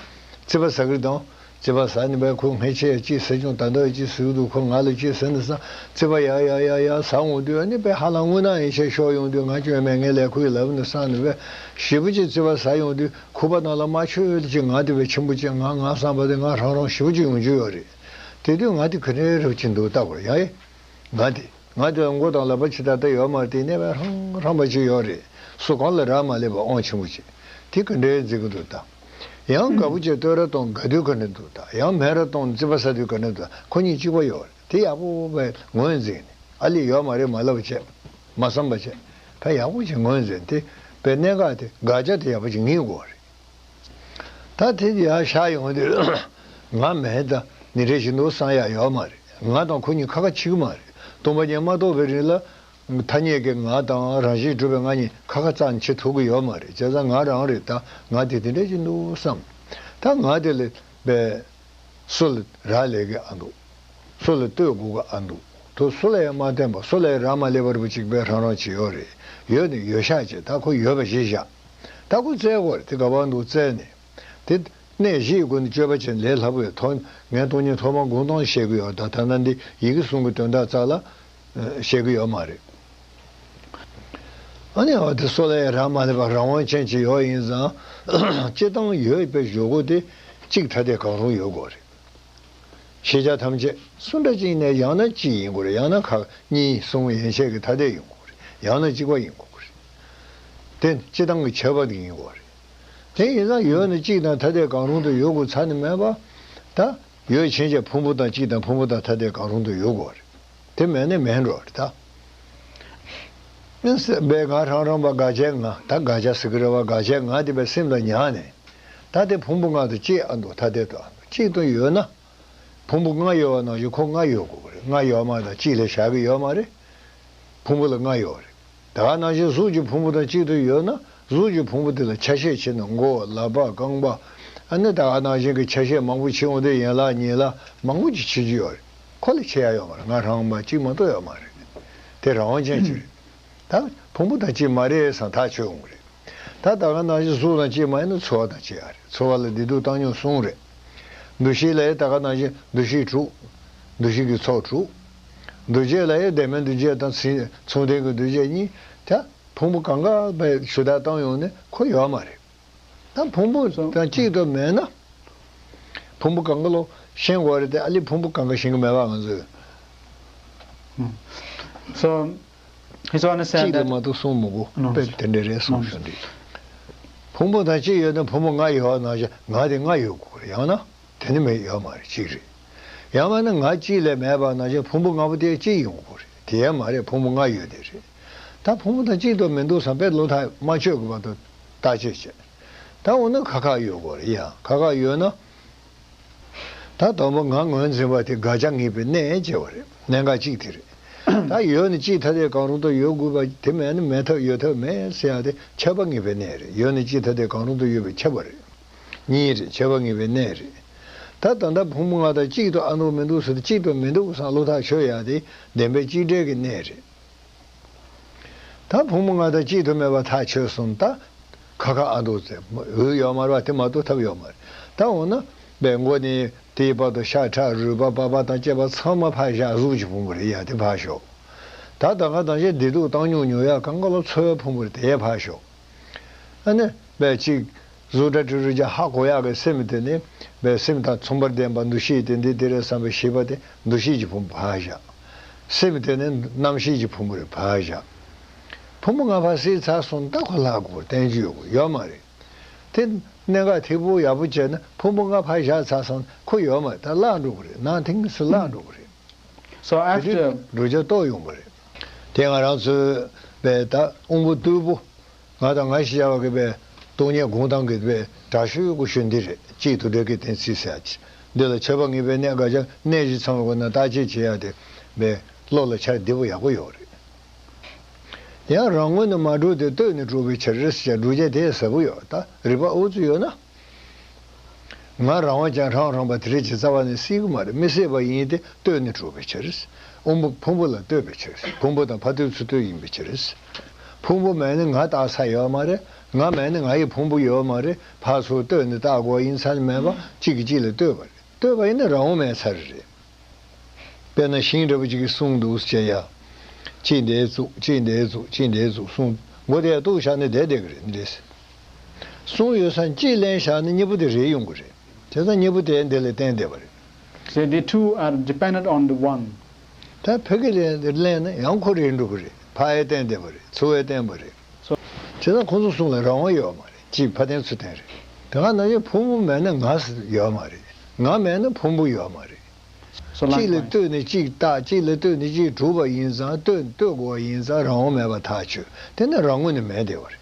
རྩིས་པ་ཟ་གི་རེད་དང་། རྩིས་པ་ཟ་ནི་བས་ཁོ་ངས་ཁྱེད་ཡ་ཅིག་ཟེར་བྱུང་། ད་ལྟ་ཡ་ཅིག་ཟེར་གི་འདུག་ཁོ་ང་ལ་ཅིག་ཟེར་ནི་བསམ། རྩིས་པ་ཡ་ཡ་ཡ་ཡ་ཟ་འོང་དུས་ཨ་ནི་བས་ཧ་ལམ་དངོས་གནས་ཡིན་ཤས་ཤོར་ཡོང་དུས་ང་སྐྱོན་མེད། ངའི་ལས་ཁུར་ཡིན་ལབ་ནི་བསམ་ནི་བས་ཞེ་པོ་ཅིག་རྩིས་པ་ཟ་ཡོང་དུས། ཁུག་པ་ནང་ལ་མ་ཆོད་ཅིག་ང་དེ་བས་ཆེན་པོ་ཅིག་ང་ང་བསམ་པ་དེ་ང་རང་རང་ཞེ་པོ་ཅིག་ཡོང་རྒྱུ་ཡོད་རེད། དེ་དུས་ང་དེ་ག་འདྲའི་རབ་ཅིག་འདུག་ལྟ་དགོས་ཡ་ཨེ། ང་དེ་ང་དེ་ལ་མགོ་དང་ལག་པ་ཅི་ལྟར་ལྟ་ཡོད་མ་རེད། དེ་གནས་པའི་ཧྲང་ཧྲང་པ་ཅིག་ཡོད་རེད། སུ་གང་ལ་རག་མ་ལས་པ་དབང་ཆེན་པོ་ཅིག་དེ་ག་འདྲའི་འཛིན་གི་འདུག་ད། ཡང་དགའ་པོ་ཅིག་བསྟོད་ར་གཏོང་དགའ་དུས་ག་འདྲ་འདུག་ད། ཡང་སྨད་ར་གཏོང་རྩིས་པ་ཟ་དུས་ག་འདྲ་འདུག་ཁོ་གཉིས་གཅིག་པ་ཡོད་རེད། དེ་ཡག་པོ་བས་ངོས་འཛིན་ནས་ཨ་ལས་ཡོད་མ་རེད་མ་ལབ་བྱས། མ་བསམ་པ་བྱས། ད་ཡག་པོ་ཅིག་ངོས་འཛིན་དེ་བས་གནད་འགག་དེ་དགག་བྱ་དེ་ཡག་པོ་ཅིག་ངེས་དགོས་རེད། ད་དེ་ཡར་བཞག་ཡོང་དུས་ང་མེད་ད་ནི་རེ་བཞིན་དུ་བསམ་ཡག་ཡོད་མ་རེད། ང་དང་ཁོ་གཉིས་ཁ་ཁ་འཆི་གི་མ་རེད། སྟོང་པ་ཉིད་མ་རྟོགས་པའི་རིང་ལ་ཐ་སྙད་ཀྱི་ང་དང་རང་བཞིན་གྲུབ་པའི་ང་གཉིས་ཁ་ཁ་རྩ་ནས་འཆི་ཐུབ་ཀྱི་ཡོད་མ་རེད། བྱས་ཙང་ང་རང་རེད། ད་ང་དེ་དེ་འདྲ་ཞིག་འདུག་བསམ། ད་ང་དེ་ལས་པས། སུ་ལ་རག་ལས་ཀྱི་ཨ་འདུག་སུ་ལ་ལྟོས་དགོས་ཀྱི་ཨ་འདུག་དོ་སུ་ལ་ཡང་མ་བརྟེན་པ་སུ་ལ་ཡང་རག་མ་ལས་པ་རུ་གཅིག་པའི་རང་རང་ཅིག་ཡོད་རེད། ཡོད་ནི་ཡོད་ཤག་ཅེས་ད་ཁོ་ཡོད་པ་གཞི་བཞག་ད་ཁོ་བཙལ་དགོས་རེད། དེ་ག་པར་འདུག་བཙལ་ནས། དེ་གནས་བཞིའི་སྒོ་ནས་སྤྱོད་པ་བྱས་ནས་ལས་སླ་པོ་ཡོད། ཐོག་ངས་སྟོང་ཉིད་ཐོག་མར་དགོངས་དོན་བཤད་ཀྱི་ཡོད། ད་ད་ལྟ་འདི་ཡི་གེ་གསུམ་གྱི་དོན་དག་རྩ་ལ་བཤད་ཀྱི་ཡོད་མ་རེད། ཨ་ནི་འོ་དེ་སུ་ལ་ཡང་རག་མ་ལས་པ་རང་དབང་ཅན་ཅིག་ཡོད་ཡིན་ཙང་། སྤྱིར་བཏང་ཡོད་པའི་གཞུག་གུ་དེ་གཅིག་ཐ་དད་གང་རུང་ཡོད་དགོས་རེད། ཤེས་བྱ་ཐམས་ཅད་སུ་འདྲ་ཅིག་ཡིན་ནའི་ཡང་ན་གཅིག་ཡིན་དགོས་རེད། ཡང་ན་ཁག་གཉིས་གསུམ་ཡན་ཆད་ཀྱི་ཐ་དད་ཡིན་དགོས་རེད། ཡང་ན་གཅིག་པ་ཡིན་དགོས་རེད། དེ་སྤྱིར་བཏང་གི་ཁྱད་པར་དེ་ཡིན་དགོས་རེད། དེ་ཡིན་ཙང་ཡོད་ན་གཅིག་དང་ཐ་དད་གང་རུང་དུ་ཡོད་དགོས་ཚར་ནི་མེད་པ། ད་ཡོད་ཕྱིན་ཆད་ཕུང་པོ་དང་གཅིག་དང་ཕུང་པོ་དང་ཐ་དད་གང་རུང་དུ་ཡོད་དགོས་རེད། དེ་མེད་ན་མེད་འགྲོ་རེད་ད། ཨིན་སྲིད་པས་ང་རང་རང་པ་དགག་བྱའི་ང་ད་དགག་བྱ་ཟེར་གི་རེད་བ། དགག་བྱའི་ང་དེ་བས་སེམས་ལ་ཉར་ནས། ད་དེ་ཕུང་པོ་ལྔ་དང་གཅིག་ཨ་འདུག་ཐ་དད་དུ་ཨ་འདུག་གཅིག་ཏུ་ཡོད་ན། ཕུང་པོ་ལྔ་ཡོད་པ་ནང་བཞིན་ཁོ་ལྔ་ཡོད་དགོས་ཀྱི་རེད། ལྔ་ཡོད་མ་རེད་དང་གཅིག་ལས་བཞག་གི་ཡོད་མ་རེད། ཕུང་པོ་ལ་ལྔ་ཡོད་རེད། ད་ག་ནང་བཞིན་གཟུགས་ཀྱི་ཕུང་པོ་དང་གཅིག་ཏུ་ཡོད་ན་གཟུགས་ཀྱི་ཕུང་པོ་དེ་ལ་ཆ་ཤས་ཕྱེ་ན་མགོ་ལག་པ་རྐང་པ། ཨ་ནི་ད་ག་ནང་བཞིན་གྱི་ཆ་ཤས་མང་པོ་ཕྱེ་འོང་དུས་ཡན་ལག་ཉིས་ལ་མང་པོ་ཅིག་ཕྱེ་རྒྱུ་ཡོད་རེད། ཁོ་ལ་ཕྱེ་ཡ་ཡོད་མ་རེད། ང་རང་མ་གཅིག་མ་གཏོགས་ཡོད་མ་རེད། དེ་རང་དབང་ཅན་ཅིག་རེད། ད་ཕུང་པོ་དང་གཅིག་མ་རེད་བསམ་ཐག་ཆོད་འོང་གི་རེད། ད་ད་ག་ནང་བཞིན་གཟུགས་དང་གཅིག་མ་ཡིན་ན་ཚོར་བ་དང་གཅིག་ཨ་རེད། ཚོར་བ་ལ་བདེ་སྡུག་བཏང་སྙོམས་གསུམ་རེད། འདུ་ཤེས་ལ་ཡང་ད་ག་ནང་བཞིན་འདུ་ཤེས་དྲུག་འདུ་ཤེས་ཀྱི་ཚོགས་དྲུག་འདུ་བྱེད་ལ་ཡང་བདེན་པའི་འདུ་བྱེད་དང་མཚུངས་ལྡན་གྱི་འདུ་བྱེད་གཉིས་ད་ཕུང་པོ་གང་ག་བའི་ཞུ་དག་བཏང་ཡོང་ནས་ཁོ་ཡོད་མ་རེད། ད་ཕུང་པོ་དང་གཅིག་ཏུ་མེད་ན། ཕུང་པོ་གང་ག་ལོ་ཤེས་དགོས་རེད་དེ། ཨ་ལི་ཕུང་པོ་གང་ག་ཤེས་ཀྱི་མེད་པ་ང་ཚོས། So, he so understand གཅིག་ལ་that མ་གཏོགས་གསུངས་མི་དགོས། No. དཔེ་དེ་འདྲ་རེད་གསུངས་ཤོག་འདི། ཕུང་པོ་དང་གཅིག་ཡོད་ན་ཕུང་པོ་ལྔ་ཡོད་ན་ང་དེ་ལྔ་ཡོད་དགོས་རེད། ཡང་ན་དེ་ནི་མེད་ཡོད་མ་རེད། གཅིག་རེད། ཡང་མིན་ན་ང་གཅིག་ལས་མེད་པ་ན་ཕུང་པོ་ལྔ་པོ་དེ་གཅིག་ཡོང་དགོས་རེད། དེ་ཡང་མ་རེད། ཕུང་པོ་ལྔ་ཡོད་དེ་རེད། ད་ཕུང་པོ་དང་གཅིག་ཏུ་མི་འདུག་བསམ་པའི་བློ་ཐག་མ་ཆོད་ཀྱི་བར་དུ་བརྟག་དཔྱད་བྱེད། ད་འོ་ན་ཁ་ཁ་ཡོད་དགོས་རེད། ཡང་ཁ་ཁ་ཡོད་ན། ད་དང་པོ་ང་ངོས་འཛིན་པ་དེ་དགག་བྱ་ངེས་པའི་གནས་བྱས་པ་རེད། གནད་འགག་གཅིག་དེ་རེད། ད་ཡོད་ནི་གཅིག་ཐ་དད་གང་རུང་དུ་ཡོད་དགོས་པ་དེ་མེད་ན་མེད་ཐབས་ཡོད་ཐབས་མེད་ཟེར་ཡ་དེ་ཁྱབ་པ་ངེས་པའི་གནས་རེད། ཡོད་ནི་གཅིག་ཐ་དད་གང་རུང་དུ་ཡོད་པའི་ཁྱབ་པ་རེད། གཉིས་རེད། ཁྱབ་པ་ངེས་པའི་གནས་རེད། ད་ད་ལྟ་ཕུང་པོ་ལྔ་དང་གཅིག་ཏུ་ཨ་འདུག་མི་འདུག་ཟེར་ཏེ་གཅིག་ཏུ་མི་འདུག་བསམ་བློ་ཐག་ཆོད་ཡ་དེ་བདེན་པའི་གཅིག་བསྒྲིལ་གྱི་གནས་རེད། ད་ཕུང་པོ་ལྔ་དང་གཅིག་ཏུ་མེད་པ་ཐག་ཆོད་སོང་། ད་ཁ་ཁ་ཨ་འདུག་ཟེར་འོས་ཡོད་མ་རེད་པ། དེ་མ་གཏོགས་ཐབས་ཡོད་མ་རེད། ད་འོ་ན་པའི་མགོ་ནས་དེའི་བར་དུ་ཤ་ཁྲག་རུས་པ་པགས་པ་དང་བཅས་པ་ཚང་མ་ཕར་བཞག་གཟུགས་ཀྱི་ཕུང་པོ་རེད་ཡ། དེ་ཕར་ཞོག་ད་ད་ག་དང་ཅི་བདེ་སྡུག་བཏང་མྱོང་མྱོང་ཡ་གང་ག་ལ་ཚོར་བའི་ཕུང་པོ་རེད། དེ་ཡ་ཕར་ཞོག་ཨ་ནི་པའི་གཅིག་གཟུགས་སྒྲ་དྲི་རོ་རེག་བྱ་ཧ་གོ་ཡག་གི་སེམས་དེ་ནི་པའི་སེམས་དང་མཚུངས་པར་ལྡན་པ་འདུ་ཤེས་དེ་འདི་དེ་རེད་བསམ་པའི་ཤེས་པ་དེ་འདུ་ཤེས་ཀྱི་ཕུང་པོ་ཕར་བཞག་སེམས་དེ་ནི་རྣམ་ཤེས་ཀྱི་ཕུང་པོ་རེད། ཕར་བཞག་ཕུང་པོ་ལྔ་ཕར་བསྲེས་ཚར་སོང་། ད་ཁོ་བརླག་དགོས་བསྟན་རྒྱུ་ཡོད་དགོས་ཡོད་མ་རེད། དེ་གནད་འགག་ཐེག་པོ་ཡག་པོ་བྱས་ན་ཕུང་པོ་ལྔ་ཕར་བཞག་ཚར་སོང་ན་ཁོ་ཡོད་མ་རེད། ད་བརླག་འགྲོ་གི་རེད། ནང་དེང་སུ་བརླག་འགྲོ་གི་རེད། So དེ་དུས after བསྒྲུབ་བྱ་རྟོགས་ཡོང་གི་རེད། དེ་ང་རང་ཚོའི་པའི་ད་དབང་པོ་རྟུལ་པོ། ང་དང་ང་ཞེས་བྱ་བ་གི་པའི་སྟོང་ཉིད་སྒོམ་སྟངས་ཀྱི་པའི་དྲག་ཤོས་ཀྱི་ཤོས་འདི་རེད། གཅིག་ཏུ་འབྲེལ་གྱི་གཏན་ཚིགས་ཟེར་ཡ་ཅིག་འདི་ལ་ཁྱབ་པ་ངེས་པའི་གནས་དགག་བྱ་གནས་ཀྱི་ཚང་བའི་སྒོ་ནས་བརྟག་དཔྱད་བྱེད་ཡ་དེ་པའི་བློ་ལ་འཆར་བདེ་པོ་ཡག་པོ་ཡོད་རེད། ཡང་རང་ངོས་ནས་མ་གྲུབ་དེ་ལྟོས་ནས་གྲུབ་པའི་ཕྱིར་ཟེར་བསྒྲུབ་བྱ་དེ་ཟབ་པོ་ཡོད། ད་རིགས་པ་ཨུ་ཚུགས་ཡོད་ན། ང་རང་བ་ཀྱང་རང་རང་བ་དེ་རེད་ཅེས་རྩ་བ་ནས་སྲིད་ཀྱི་མ་རེད། མི་སྲིད་པ་ཡིན་ཏེ་ལྟོས་ནས་གྲུབ་པའི་ཕྱིར། དབང་པོ་ཕུང་པོ་ལ་ལྟོས་པའི་ཕྱིར། ཕུང་པོ་དང་ཕ་ལྟོས་ཚུར་ལྟོས་ཡིན་པའི་ཕྱིར། ཕུང་པོ་མེད་ན་ང་བཏགས་ས་ཡོད་མ་རེད། ང་མེད་ན་ང་ཡི་ཕུང་པོ་ཡོད་མ་རེད། ཕར་ཚུར་ལྟོས་ནས་བཏགས་དགོས་ཡིན་ས་མེད་པ་གཅིག་གིས་གཅིག་ལ་ལྟོས་པ་རེད། ལྟོས་པ་ཡིན་ན་རང་དབང་མེད་ཚར་རེད། དཔེར་ན་ཤིང་འདྲ་པོ་ཅིག་གིས་གསུངས་འདུག་ཟེར་ཡ། གཅིག་འདིར་བཙུགས། གཅིག་འདིར་བཙུགས། གཅིག་འདིར་བཙུགས། གསུངས་མགོ་དེ་གཏུགས་བཞག་ནས་བསྡད་བསྡད་ཀྱི་རེད། འདི་རེད། གསུངས་ཡོད་ས་གཅིག་ལེན་བཞག་ན་གཉིས་པོ་དེ་རེད་ཡོང་གི་རེད། བྱས་ཙང་གཉིས་པོ་དེ་འདི་ལ་བརྟེན་བསྡད་པ་རེད། So the two are dependent on the one. ད་ཕ་གི་ལེན་ལེན་ན་ཡང་ཁོ་རེད་འགྲོ་གི་རེད། ཕ་ཡི་བརྟེན་བསྡད་པ་རེད། ཚུར་བའི་བརྟེན་པ་རེད། So བྱས་ཙང་ཁོ་ཚོ་གསུམ་ལ་རང་དབང་ཡོད་མ་རེད། གཅིག་ཕ་བརྟེན་ཚུར་བརྟེན་རེད། དེ་ག་ནང་བཞིན་ཕུང་པོ་མེད་ན་ང་ཡོད་མ་རེད། ང་མེད་ན་ཕུང་པོ་ཡོད་མ་རེད། So གཅིག་ལ་likewise. ལྟོས་ནས་གཅིག་བཏགས། གཅིག་ལ་ལྟོས་ནས་གཅིག་གྲུབ་པ་ཡིན་ཙང་ལྟོས་ལྟོས་དགོས་པ་ཡིན་ཙང་རང་དབང་མེད་པ་ཐག་ཆོད། དེ་ནི་རང་ངོས་ནས་མེད་བསྡད་པ་རེད།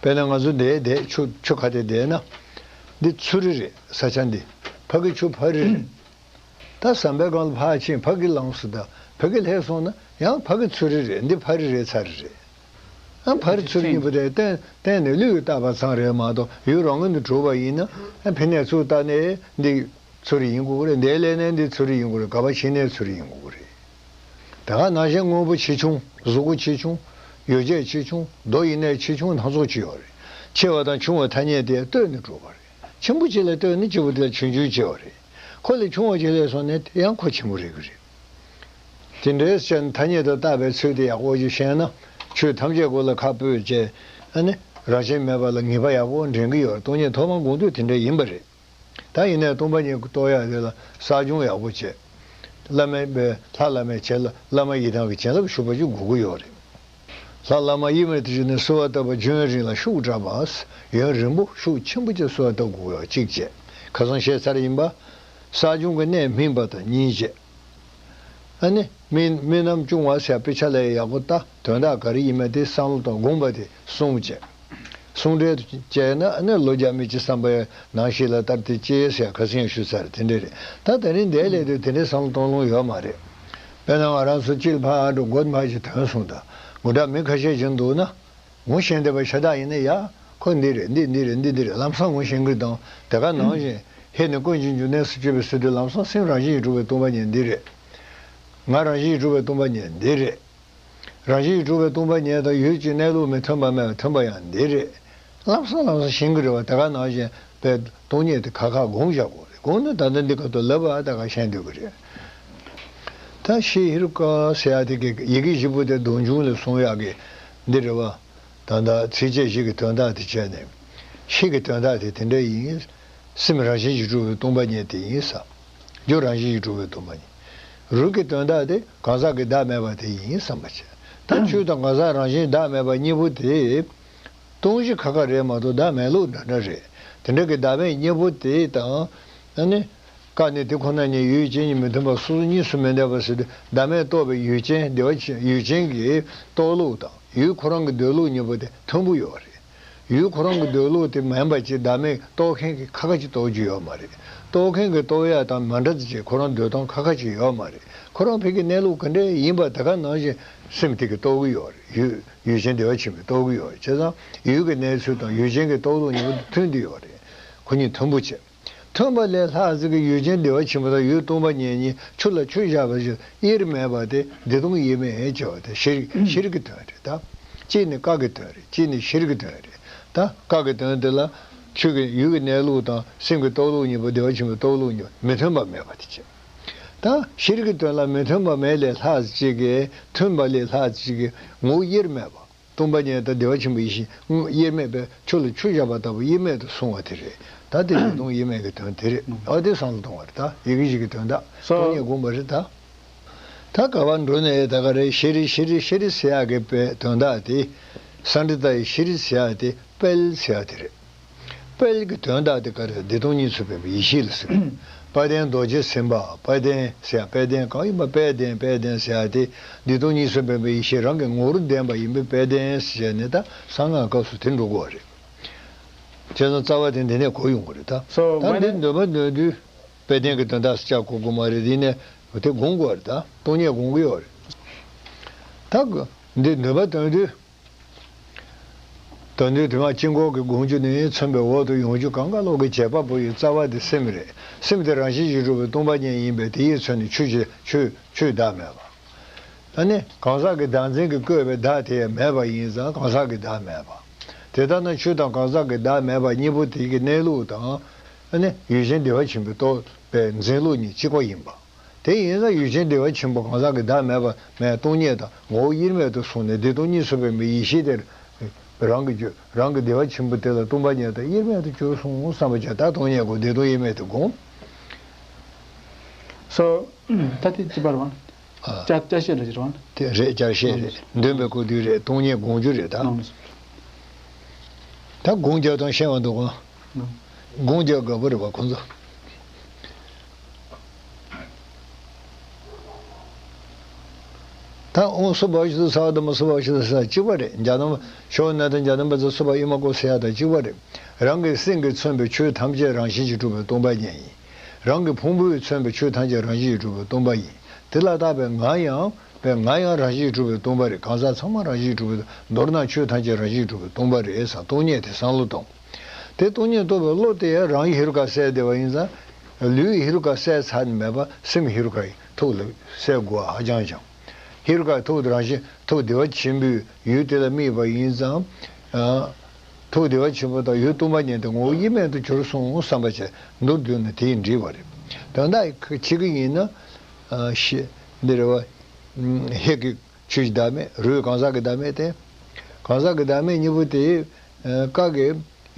དཔེར་ན་ང་ཚོ་འདིར་བསྡད། ཆུ་ཆུ་ཁ་དེར་བསྡད་ན། འདི་ཚུ་རི་རེད། ས་ཆ་འདི། ཕ་གི་ཆུ་ཕ་རི་རེད། ད་ཟམ་པའི་སྒང་ལ་ཕར་ཕྱིན། ཕ་གི་ལངས་སོང་། ད་ཕ་གི་སླེབས་སོང་ན་ཡང་ཕ་གི་ཚུ་རི་རེད། འདི་ཕ་རི་རེད། ཚ་རི་རེད། ཨ་ཕ་རི་ཚུ་རི་གཉིས་པོ་དེ་བརྟེན་བརྟེན་ནས་བློས་བཏགས་པ་ཙམ་རེད་མ་གཏོགས་ཡུལ་རང་ངོས་ནས་གྲུབ་པ་ཡིན་ན། ཨ་ཕི་ནས་ཚུར་བལྟས་ནས་འདི་ཚུ་རི་ཡིན་དགོས་ཀྱི་རེད། འདིར་སླེབས་ནས་འདི་ཚུ་རི་ཡིན་དགོས་རེད། ག་པར་ཕྱིན་ནས་ཚུ་རི་ཡིན་དགོས་ཀྱི་རེད། དེ་ག་ནང་བཞིན་དངོས་པོ་ཆེ་ཆུང་། གཟུགས་པོ་ཆེ་ཆུང་། ཡོ་བྱད་ཆེ་ཆུང་། རྡོ་ཡིན་ནའི་ཆེ་ཆུང་སྣ་ཚོགས་ཅིག་ཡོད་རེད། ཆེ་བ་དང་ཆུང་བའི་ཐ་སྙད་དེ་ལྟོས་ནས་གྲུབ་པ་རེད། ཆེན་པོ་གཅིག་ལ་ལྟོས་ན་གཅིག་པོ་དེ་ལ་ཆུང་ཆུང་ཆེ་བ་རེད། ཁོ་ལས་ཆུང་བ་ཅིག་སླེབས་སོང་ན་དེ་ཡང་ཁོ་ཆེན་པོ་རེད་ཀྱི་རེད། དེ་འདྲའི་ཕྱིར་ཐ་སྙད་དུ་བཏགས་པའི་ཚུལ་དེ་ཡག་པོ་ཞིག་ཤེས་ན། ཆོས་ཐམས་ཅད་ཀུན་ལ་ཁ་སྤོས་བྱས། ཨ་ནི་རང་བཞིན་མེད་པ་ལ་ངེས་པ་ཡག་པོ་འདྲེན་གྱི་ཡོད་རེད། སྟོང་ཉིད་ཐོག་མར་སྒོམ་དུས་དེ་འདྲ་ཡིན་པ་རེད། ད་ཡིན་ནའི་སྟོང་པ་ཉིད་རྟོགས་ཡག་དེ་ལ་གསག་སྦྱོང་ཡག་པོ་བྱས། བླ་མའི་ལྷ་བླ་མའི་བྱིན་རླབས། བླ་མ་ཡི་དམ་གྱི་བྱིན་རླབས་ཞུགས་པ་ཅིག་དགོས་ཀྱི་ཡོད་རེད། ལྷ་བླ་མ་དབྱེར་མེད་དུ་གྱུར་ནས་གསོལ་བ་བཏབ་པ་ཡུན་རིང་ལ་ཤུགས་དྲག་པ། ཡུན་རིང་པོ་ཤུགས་ཆེན་པོ་ཅིག་གསོལ་བ་བཏབ་དགོས་ཡོད་གཅིག་བྱས། ཁ་སང་བཤད་ཚར་ཡིན་པ། གསག་སྦྱོང་གི་གནད་སྨིན་པ་དང་གཉིས་བྱས། ཨ་ནི་རྨི་རྨི་ལམ་བྱུང་བ་ཟེར་དཔེ་ཆ་ལ་ཡག་པོ་ལྟ། དོན་དག་ག་རེ་ཡིན་མིན་དེ་བསམ་བློ་གཏོང་། སྒོམ་པ་དེ་གསུམ་བྱས། ཟུང་འབྲེལ་དུ་བྱས་ན་ཨ་ནི་ལོ་བརྒྱ་མི་སྐྱེ་བསམ་པའི་ནང་ཞིག་ལ་ལྟར་དེ་སྐྱེ་ཟེར་ཁ་སང་ཞུས་ཚར། དེ་འདྲ་རེད། ད་དེ་རིང་འདིར་སླེབས་དུས་དེ་འདྲའི་བསམ་བློ་གཏོང་ལོང་ཡོད་མ་རེད། དཔེར་ན་ང་རང་ཚོ་སྤྱིར་ཕར་འགྲོ་དགོས་མ་ཞིག་ཐོན་སོང་། ད་ངུ་དྲག་མི་ཁ་ཤས་ཀྱང་འདུག་ན། ངོ་ཤེས་བསྡད་པ་ཤ་སྟག་ཡིན་ན་ཡ། ཁོ་འདི་རེད། འདི་འདི་རེད། འདི་འདི་རེད། ལམ་སང་ངོ་ཤེས་ཀྱི་དང་། དེ་ག་ནང་བཞིན་ཧེ་ནས་ཀུན་གྱི་འབྱུང་གནས་སུ་གྱུར་པའི་ཟེར་དུས་ལམ་སང་སེམས་རང་བཞིན་གྱིས་གྲུབ་པའི་སྟོང་པ་ཉིད་འདི་རེད། ང་རང་བཞིན་གྱིས་གྲུབ་པའི་སྟོང་པ་ཉིད་འདི་རེད། རང་བཞིན་གྱིས་གྲུབ་པའི་སྟོང་པ་ཉིད་དང་ཡུལ་གྱི་གནས་ལུགས་མི་མཐུན་པ་མེད་པ་མཐུན་པ་ཡང་འདི་རེད། ལམ་སང་ལམ་སང་ཤེས་ཀྱི་རེད་པ། དེ་ག་ནང་བཞིན་པའི་སྟོང་ཉིད་དེ་ཁ་ཁ་སྒོམ་བཞག་དགོས་རེད། སྒོམ་ན་ད་ལྟ་འདི་ཁ་ཐུག་ལབ་པ་ད་ག་ཤེས་འདོད་ཀྱི་རེད། ད་ ད་ཤེས་ཧེ་རུ་ཀ་ཟེར་ཡ་དེ་གི་ཡི་གེ་བཞི་པོ་དེ་སྡོམ་འབྱུང་ལས་གསུང་ཡག་གི་འདི་རེད་བ། ད་ལྟ་ཚིགས་བཅད་བཞི་གི་དོན་དག་དེ་བྱས་ནས། ཤེས་ཀྱི་དོན་དག་དེ་དེ་འདྲ་ཡིན། སེམས་རང་བཞིན་གྱིས་གྲུབ་པའི་སྟོང་པ་ཉིད་དེ་ཡིན་བསམ། རྒྱུ་རང་བཞིན་གྱིས་གྲུབ་པའི་སྟོང་པ་ཉིད། རུས་ཀྱི་དོན་དག་དེ་གང་ཟག་གི་བདག་མེད་པ་དེ་ཡིན་བསམ་པ་བྱས། ད་ཆོས་དང་གང་ཟག་རང་བཞིན་བདག་མེད་པ་གཉིས་པོ་དེ། སྟོང་གཞི་ཁ་ཁ་རེད་མ་གཏོགས་བདག་མེད་ལུགས་འདྲ་འདྲ་རེད། དེ་འདྲ་གི་བདག་མེད་གཉིས་པོ་དེ་དང་། ཨ་ནི། ཀ་ནི་དེ་ཁོ་ན་ཉིད་ཡུལ་ཅན་གཉིས་མི་མཐུན་པ་སོ་སོ་གཉིས་སུ་མི་འདོད་པ་ཟེར་དུས་བདག་མེད་རྟོགས་པའི་ཡུལ་ཅན་བདེ་བ་ཆེན་ཡུལ་ཅན་གྱི་རྟོགས་ལུགས་དང་ཡུལ་ཁོ་རང་གི་འདོད་ལུགས་གཉིས་པོ་དེ་མཐུན་པོ་ཡོད་རེད། ཡུལ་ཁོ་རང་གི་འདོད་ལུགས་དེ་མིན་པ་ཅིག་བདག་མེད་རྟོགས་མཁན་གྱི་ཁ་ཁ་ཅིག་རྟོགས་རྒྱུ་ཡོད་མ་རེད། རྟོགས་མཁན་གྱི་རྟོགས་ཡག་དང་མ་འདྲ་ཅིག་ཁོ་རང་འདོད་སྟངས་ཁ་ཁ་ཅིག་ཡོད་མ་རེད། ཁོ་རང་ཕ་གི་གནས་ལུགས་ག་འདྲ་ཡིན་པ་དེ་ག་ནང་བཞིན་སེམས་དེ་གིས་རྟོགས་ཀྱི་ཡོད་རེད། ཡུལ་ཡུལ་ཅན་བདེ་བ་ཆེན་པོས་རྟོགས་ཀྱི་ཡོད་རེད། བྱས་ཙང་ཡུལ་གྱི་གནས་ཚུལ་དང་ཡུལ་ཅན་གྱི་རྟོགས་ལུགས་གཉིས་པོ་མཐུན་བསྡད་ཡོད་རེད། ཁོ་གཉིས་མཐུན་པོ་བྱས། མཐུན་པ་ལས་ལྷག་ཅིག་གི་ཡུལ་ཅན་བདེ་བ་ཆེན་པོ་དང་ཡུལ་སྟོང་པ་ཉིད་གཉིས་ཆུ་ལ་ཆུ་བཞག་པ་བཞིན་དབྱེར་མེད་པ་དེ་བདེ་སྟོང་དབྱེར་མེད་ཅེས་པ་དེ་ཤེས་ཤེས་རིག་གི་དོན་རེད་ད། གཅིག་ནི་ཀ་གི་དོན་རེད། གཅིག་ནི་ཤེས་རིག་གི་དོན་རེད། ད་ཀ་གི་དོན་དེ་ལ་ཆོས་ཀྱི་ཡུལ་གྱི་གནས་ལུགས་དང་སེམས་ཀྱི་རྟོགས་ལུགས་གཉིས་པོ་བདེ་བ་ཆེན་པོའི་རྟོགས་ལུགས་གཉིས་པོ་མི་མཐུན་པ་མེད་པ་དེ་བྱས། ད་ཤེས་རིག་གི་དོན་ལ་མི་མཐུན་པ་མེད་ལས་ལྷག་ཅིག་གི་མཐུན་པ་ལས་ལྷག་ཅིག་གི་ངོ་བོ་དབྱེར་མེད་པ། སྟོང་པ་ཉིད་དང་བདེ་བ་ཆེན་པོའི་ཡེ་ཤེས་དབྱེར་མེད་པས་ཆུ་ལ་ཆུ་བཞག་པ་ལྟ་བུ་དབྱེར་མེད་དུ་གསུངས་པ་དེ་རེད། ད་དེ་བདེ་སྟོང་དབྱེར་མེད་ཀྱི་དོན་དེ་རེད། ཨ་དེ་བསམ་བློ་གཏོང་བ་རེད། ད་ཡི་གེ་བཞི་གི་དོན་དག་སྟོང་ཉིད་དགོངས་པ་རེད་ད། ད་ག་བ་འགྲོ་ནས་ད་ག་རེ་ཤེས་རིག་ཤེས་རིག་ཤེས་རིག་ཟེར་ཡག་གི་དཔེ་དོན་དག་དེ། སཾ་སྐྲྀ་ཏ་ཡི་ཤེས་རིག་ཟེར་ཡག་དེ་དཔལ་ཟེར་ཡག་དེ་རེད། དཔལ་གྱི་དོན་དག་དེ་ག་རེ་བདེ་སྟོང་གཉིས་སུ་མེད་པའི་ཡེ་ཤེས་ལ་ཟེར། དཔལ་ལྡན་རྡོ་རྗེ་སེམས་དཔའ་དཔལ་ལྡན་ཟེར་ཡག་དཔལ་ལྡན་གང་ཡིན་པ་དཔལ་ལྡན་དཔལ་ལྡན་ཟེར་ཡག་དེ་བདེ་སྟོང་གཉིས་སུ་མེད་པའི་ཡེ་ཤེས་རང་གི་ངོ་བོར་ལྡན་པ་ཡིན་པས་དཔལ་ལྡན་ཟེར་ནས་ད་གསང་སྔགས་སྐབས་སུ་དེ་འགྲོ་དགོས་པ་རེད། བྱས་ཙང་རྩ་བ་དེ་འདི་ནས་གོ་ཡོང་གི་རེད་ད། སོ་ད་དཔལ་འདི་ལྡན་འདོན་པ་འདོན་དུས་དཔལ་ལྡན་གྱི་དོན་དག་སུ་ཆགས་གོ་དགོས་མ་རེད། དེ་ནས་དེ་དགོངས་དགོས་པ་རེད་ད། སྟོང་ཉིད་དགོངས་ཀྱི་ཡོད་རེད། ད་འདི་འདོན་པ་འདོན་དུས། ད་ནི་དེ་མ་དཀྱིལ་འཁོར་གྱི་དགོངས་རྒྱུ་ནི་མཚོན་པའི་འོག་ཏུ་ཡོང་རྒྱུ་གང་ག་ལོག་གི་བྱེད་པ་པོ་ཡི་རྩ་བ་དེ་སེམས་རེད། སེམས་དེ་རང་བཞིན་གྱིས་གྲུབ་པའི་སྟོང་པ་ཉིད་ཡིན་པས་དེ་ཡིས་མཚོན་ནས་ཆོས་ཀྱི་ཆོས་ཆོས་བདག་མེད་པ། ད་ནི་གང་ཟག་གི་བདག་འཛིན་གྱིས་བཀོད་པའི་བདག་དེ་ཡང་མེད་པ་ཡིན་ཙང་གང་ཟག་གི་བདག་མེད་པ། དེ་ལྟར་ན་ཆོས་དང་གང་ཟག་གི་བདག་མེད་པ་གཉིས་པོ་དེ་གི་གནས་ལུགས་དང་། ད་ནི་ཡུལ་ཅན་བདེ་བ་ཆེན་པོའི་རྟོགས་པའི་འཛིན་ལུགས་གཉིས་གཅིག་པ་ཡིན་པ། དེ་ཡིན་ན་ཡུལ་ཅན་བདེ་བ་ཆེན་པོ་གང་ཟག་གི་བདག་མེད་པ་མེད་སྟོང་ཉིད་དང་ངོ་བོ་དབྱེར་མེད་དུ་སོང་ནས་བདེ་སྟོང་གཉིས་སུ་མེད་པའི་ཡེ་ཤེས་དེར་རང་གི་རྒྱུད་རང་གི་བདེ་བ་ཆེན་པོ་དེ་ལ་སྟོང་པ་ཉིད་དང་དབྱེར་མེད་དུ་གྱུར་སོང་བསམ་པ་བྱས། ད་སྟོང་ཉིད་དགོངས། བདེ་སྟོང་དབྱེར་མེད་དུ་དགོངས། སོ། ད་དེ་ཅི་པར་བ། ཨ། ཅ་ཅ་ཤེས་རེད་ཅི་རེད་བ། དེ་རེད། ཅ་ཤེས་རེད། འདོན་པའི་སྐུ་དུས་རེད། སྟོང་ཉིད་དགོངས་རྒྱུ་རེད་ད། ད་དགོངས་རྒྱག་དང་ཤེས་པ་འདུག་ག་དགོངས་རྒྱག་དགའ་པོ་རེད་བ་ཁོང་ཚོ། ད་ཨོ་སུ་བ་ཤི་ཏུ་ས་དུ་མ་སུ་བ་ཤི་ཏུ་ས་གཅིག་པ་རེད། འཇའ་དང་ཤོ་ན་དང་འཇའ་དང་པ་ཚ་སུ་བ་ཨི་མ་ཀོ་ཟེར་ཡ་དང་གཅིག་པ་རེད། རང་གི་སེམས་ཀྱིས་མཚོན་པའི་ཆོས་ཐམས་ཅད་རང་བཞིན་གྱིས་གྲུབ་པའི་སྟོང་པ་ཉིད་ཡིན། རང་གི་ཕུང་པོས་མཚོན་པའི་ཆོས་ཐམས་ཅད་རང་བཞིན་གྱིས་གྲུབ་པའི་སྟོང་པ་ཡིན། དེ་ལ་བརྟགས་པའི་ང་ཡང་པའི་ང་ཡང་རང་བཞིན་གྱིས་གྲུབ་པའི་སྟོང་པ་རེད། གང་ཟག་ཚང་མ་རང་བཞིན་གྱིས་གྲུབ་པའི། མདོར་ན་ཆོས་ཐམས་ཅད་རང་བཞིན་གྱིས་གྲུབ་པའི་སྟོང་པ་རེད་བསམ། སྟོང་ཉིད་དེ་བསམ་བློ་གཏོང་། དེ་སྟོང་ཉིད་རྟོགས་པའི་བློ་དེ་ཡང་རང་གི་ཧེ་རུ་ཀ་གསལ་བསྡད་པ་ཡིན་ཙང་། ལུས་ཀྱི་ཧེ་རུ་ཀ་གསལ་ཚར་ནས་མེད་པ་སེམས་ཀྱི་ཧེ་རུ་ཀ་ཡི་ཐུགས་ལ་གསལ་དགོས་པ་ཧ་ཅང་ཅང་། ཧེ་རུ་ཀ་ཐུགས་དེ་རང་བཞིན་ཐུགས་བདེ་བ་ཆེན་པོའི་ཡུལ་དེ་ལ་དམིགས་པ་ཡིན་ཙང་། ཨ། ཐུགས་བདེ་བ་ཆེན་པོ་དང་ཡུལ་སྟོང་པ་ཉིད་དེ་ངོ་བོ་དབྱེར་མེད་དུ་གྱུར་སོང་བསམ་པ་བྱས། མདོར་བསྡུས་ན་དེ་ཡིས་འགྲིག་པ་རེད། དོན་དག་ཁྱེད་ཀྱི་ཡིན་ན། ཨ། ཤེས་འདི་རེད་བ། ཧེ་གི་ཆོས་ཀྱི་བདག་མེད། རུས་གང་ཟག་གི་བདག་མེད་དེ། གང་ཟག་གི་བདག་མེད་གཉིས་པོ་དེ། ཀ་གི་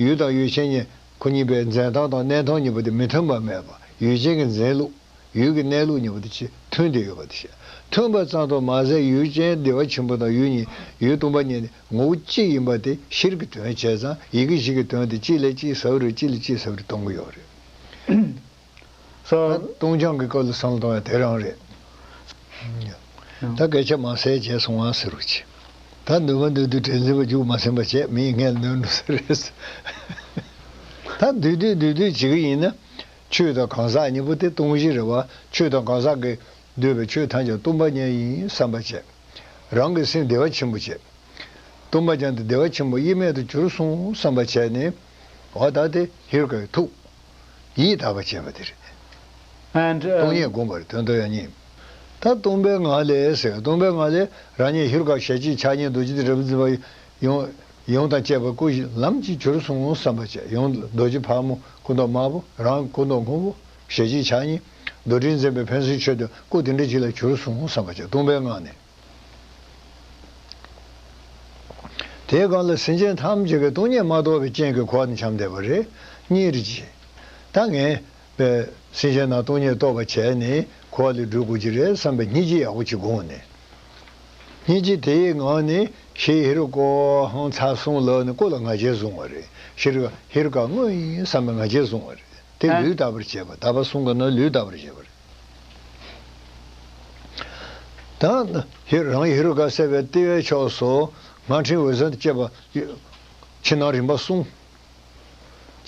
ཡུལ་དང་ཡུལ་ཅན་གཉིས་ཁོ་གཉིས་པའི་འཛིན་སྟངས་དང་གནས་སྟངས་གཉིས་པོ་དེ་མི་མཐུན་པ་མེད་པ། ཡུལ་ཅན་གྱི་འཛིན་ལུགས། ཡུལ་གྱི་གནས་ལུགས་གཉིས་པོ་དེ་ཆེས་མཐུན་ཏེ་ཡོད་པ་དེ་བཤད། མཐུན་པ་ཙམ་དུ་མ་ཟད་ཡུལ་ཅན་བདེ་བ་ཆེན་པོ་དང་ཡུལ་གཉིས་ཡུལ་སྟོང་པ་ཉིད་ནི་ངོ་བོ་གཅིག་ཡིན་པ་དེ་ཤེས་རིག་གི་དོན་བྱས་ཙང་ཡི་གེ་བཞི་གི་དོན་དེ་གཅིག་ལས་གཅིག་ཟབ་རེ་གཅིག་ལས་གཅིག་ཟབ་རེ་གཏོང་གི་ཡོད་རེད། ས། ད་སྟོང་རྐྱང་གི་སྐབས་ལ་བསམ་བློ་གཏོང་ཡ་དེ་རང་རེད། ད་སྐད་ཆ་མ་ཟད་བྱས་སོང་བ་ཟེར་རོ་ཅི། ད་འདོན་པ་འདོན་དུས་དྲན་འཛིན་པ་རྒྱུགས་མ་ཟིན་པ་བྱས་མིའི་སྔས་ལ་འདོན་འགྲོ་ས་རེད། ད་འདུས་འདུས་འདུས་འདུས་བྱེད་ཀྱི་ཡིན་ན། ཆོས་དང་གང་ཟག་གཉིས་པོ་དེ་སྟོང་གཞི་རེད་བ། ཆོས་དང་གང་ཟག་གིས་འདོད་པའི་ཆོས་ཐམས་ཅད་སྟོང་པ་ཉིད་ཡིན་བསམ་པ་བྱས། རང་གི་སེམས་བདེ་བ་ཆེན་པོ་བྱས། སྟོང་པ་ཉིད་དེ་བདེ་བ་ཆེན་པོ་དབྱེར་མེད་དུ་གྱུར་སོང་བསམ་པ་བྱས་ནས། འོ་ད་དེ་ཧེ་རུ་ཀའི་ཐུགས་ཡིས་དག་པ་བྱས་པ་དེ་རེད། And, uh, སྟོང་ཉིད་བསྒོམ་པར་དོན་དུ་ཡང་གཉིས། ད་སྟོང་པའི་ངང་ལས་ཟེར། སྟོང་པའི་ངང་ལས་རང་ཉིད་ཧེ་རུ་ཀ་ཞལ་གཅིག་ཕྱག་གཉིས་རྡོ་རྗེ་དེ་རབ་འཛིན་པ་ཡོངས་ཡོངས་དང་བཅས་པ་སྐུ་བཞི་ལམ་གྱིས་གྱུར་སོང་བསམ་པ་བྱས། ཡོངས་རྡོ་རྗེ་ཕག་མོ་སྐུ་མདོག་དམར་པོ་རང་སྐུ་མདོག་སྔོན་པོ་ཞལ་གཅིག་ཕྱག་གཉིས། རྡོར་དྲིལ་འཛིན་པའི་ཕན་སེམས་ཆོས་དེ་སྐུ་དེ་འདྲ་ཅིག་ལ་གྱུར་སོང་བསམ་པ་བྱས། སྟོང་པའི་ངང་ནས། དེའི་སྒང་ལ་སེམས་ཅན་ཐམས་ཅད་ཀྱི་སྟོང་ཉིད་མ་རྟོགས་པའི་རྐྱེན་གྱིས་འཁོར་བ་ནས་འཁྱམས་བསྡད་པ་རེད། སྙིང་རྗེ། ད་ངས་པའི་སེམས་ཅན་རྣམས་སྟོང་ཉིད་རྟོགས་པར་བྱས་ནས་འཁོར་བ་ལས་སྒྲོལ་དགོས་ཀྱི་རེད་བསམ་པའི་སྙིང་རྗེ་ཡག་པོ་ཅིག་དགོངས་ནས། སྙིང་རྗེ་དེའི་ངང་ནས་ཤྲཱི་ཧེ་རུ་ཀ་ཧང་ཚར་གསུམ་ལབ་ནས་སྐུ་ལ་ང་རྒྱལ་བཟུང་བ་རེད། ཤྲཱི་ཧེ་རུ་ཀ་དངོས་ཡིན་བསམ་པའི་ང་རྒྱལ་བཟུང་བ་རེད། དེ་ཨ། ལུས་དག་པར་བྱེད་པ། དག་པ་གསུམ་ག་ན་ལུས་དག་པར་བྱེད་པ་རེད། ད་ཧེ་རང་ཧེ་རུ་ཀ་བསད་པའི་ལྟེ་བའི་ཕྱོགས་སུ་སྔགས་ཕྲེང་འོད་ཟེར་དང་བཅས་པ་ཕྱི་ནང་རིམ་པ་གསུམ།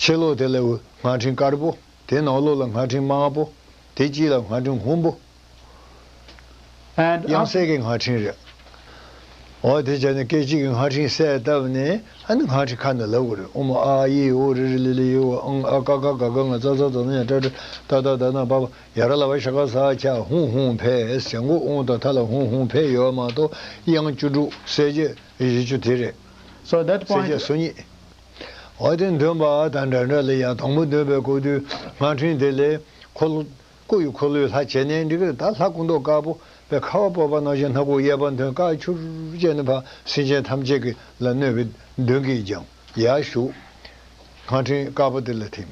ཕྱི་ལོགས་དེ་ལ་སྔགས་ཕྲེང་དཀར་པོ། དེ་ནང་ལོགས་ལ་སྔགས་ཕྲེང་དམར་པོ། དེ་དཀྱིལ་ལ་སྔགས་ཕྲེང་སྔོན་པོ། And དབྱངས་གསལ་གྱི་སྔགས་ཕྲེང་རེད། འོ་དེ་བྱས་ནས་སྐད་ཅིག་གིས་སྔགས་ཕྲེང་གསལ་བཏབ་ནས། ཨ་ནི་སྔགས་ཕྲེང་ཁ་ནས་ལབ་དགོས་རེད། ཨོཾ་ཨཱཿཡེ་ཨོ་རི་རི་ལི་ལི་ཡེ་ཨོ་ཨཾ་ཨ་ཀ་ཁ་ག་ག་ང་ཙ་ཚ་ཛ་ཛ་ཉ་ཏྲ་ཏྲ་ཏ་ཏ་ད་ན་པ་པ་ཡ་ར་ལ་བ་ཤ་ཀ་ས་ཁྱ་ཧཱུྃ་ཧཱུྃ་ཕཊ། ཞབས་འགོ་ཨོཾ་དང་མཐའ་ལ་ཧཱུྃ་ཧཱུྃ་ཕཊ་ཡོད་མ་གཏོགས། དབྱངས་བཅུ་དྲུག་གསལ་བྱེད་བཞི་བཅུ་དེ་རེད། So that གསལ་བྱེད་point སོ་གཉིས། འོ་དེ་འདོན་པ་དང་འདྲ་འདྲ་ལ་ཡང་དང་པོ་འདོན་པའི་སྐབས་དུས་སྔགས་ཕྲེང་དེ་ལས་འཁོར་ལོ་སྐུ་ཡི་འཁོར་ལོའི་ལྷ་བྱས་ནས་འགྲིག་གི་རེད། ད་ལྷ་སྐུ་མདོག་དཀར་པོ་པའི་ཁ་བ་བབས་པ་ནང་བཞིན་སྣ་ཁུག་གཡས་པ་མཐོན་དཀར་ཕྱུར་བྱས་ནས་ཕར་སེམས་ཅན་ཐམས་ཅད་ཀྱི་ལ་གནོད་པའི་གདོན་བགེགས་སྦྱང་ཡར་ཞུགས། སྔགས་ཕྲེང་དཀར་པོ་དེ་ལ་ཐིམ།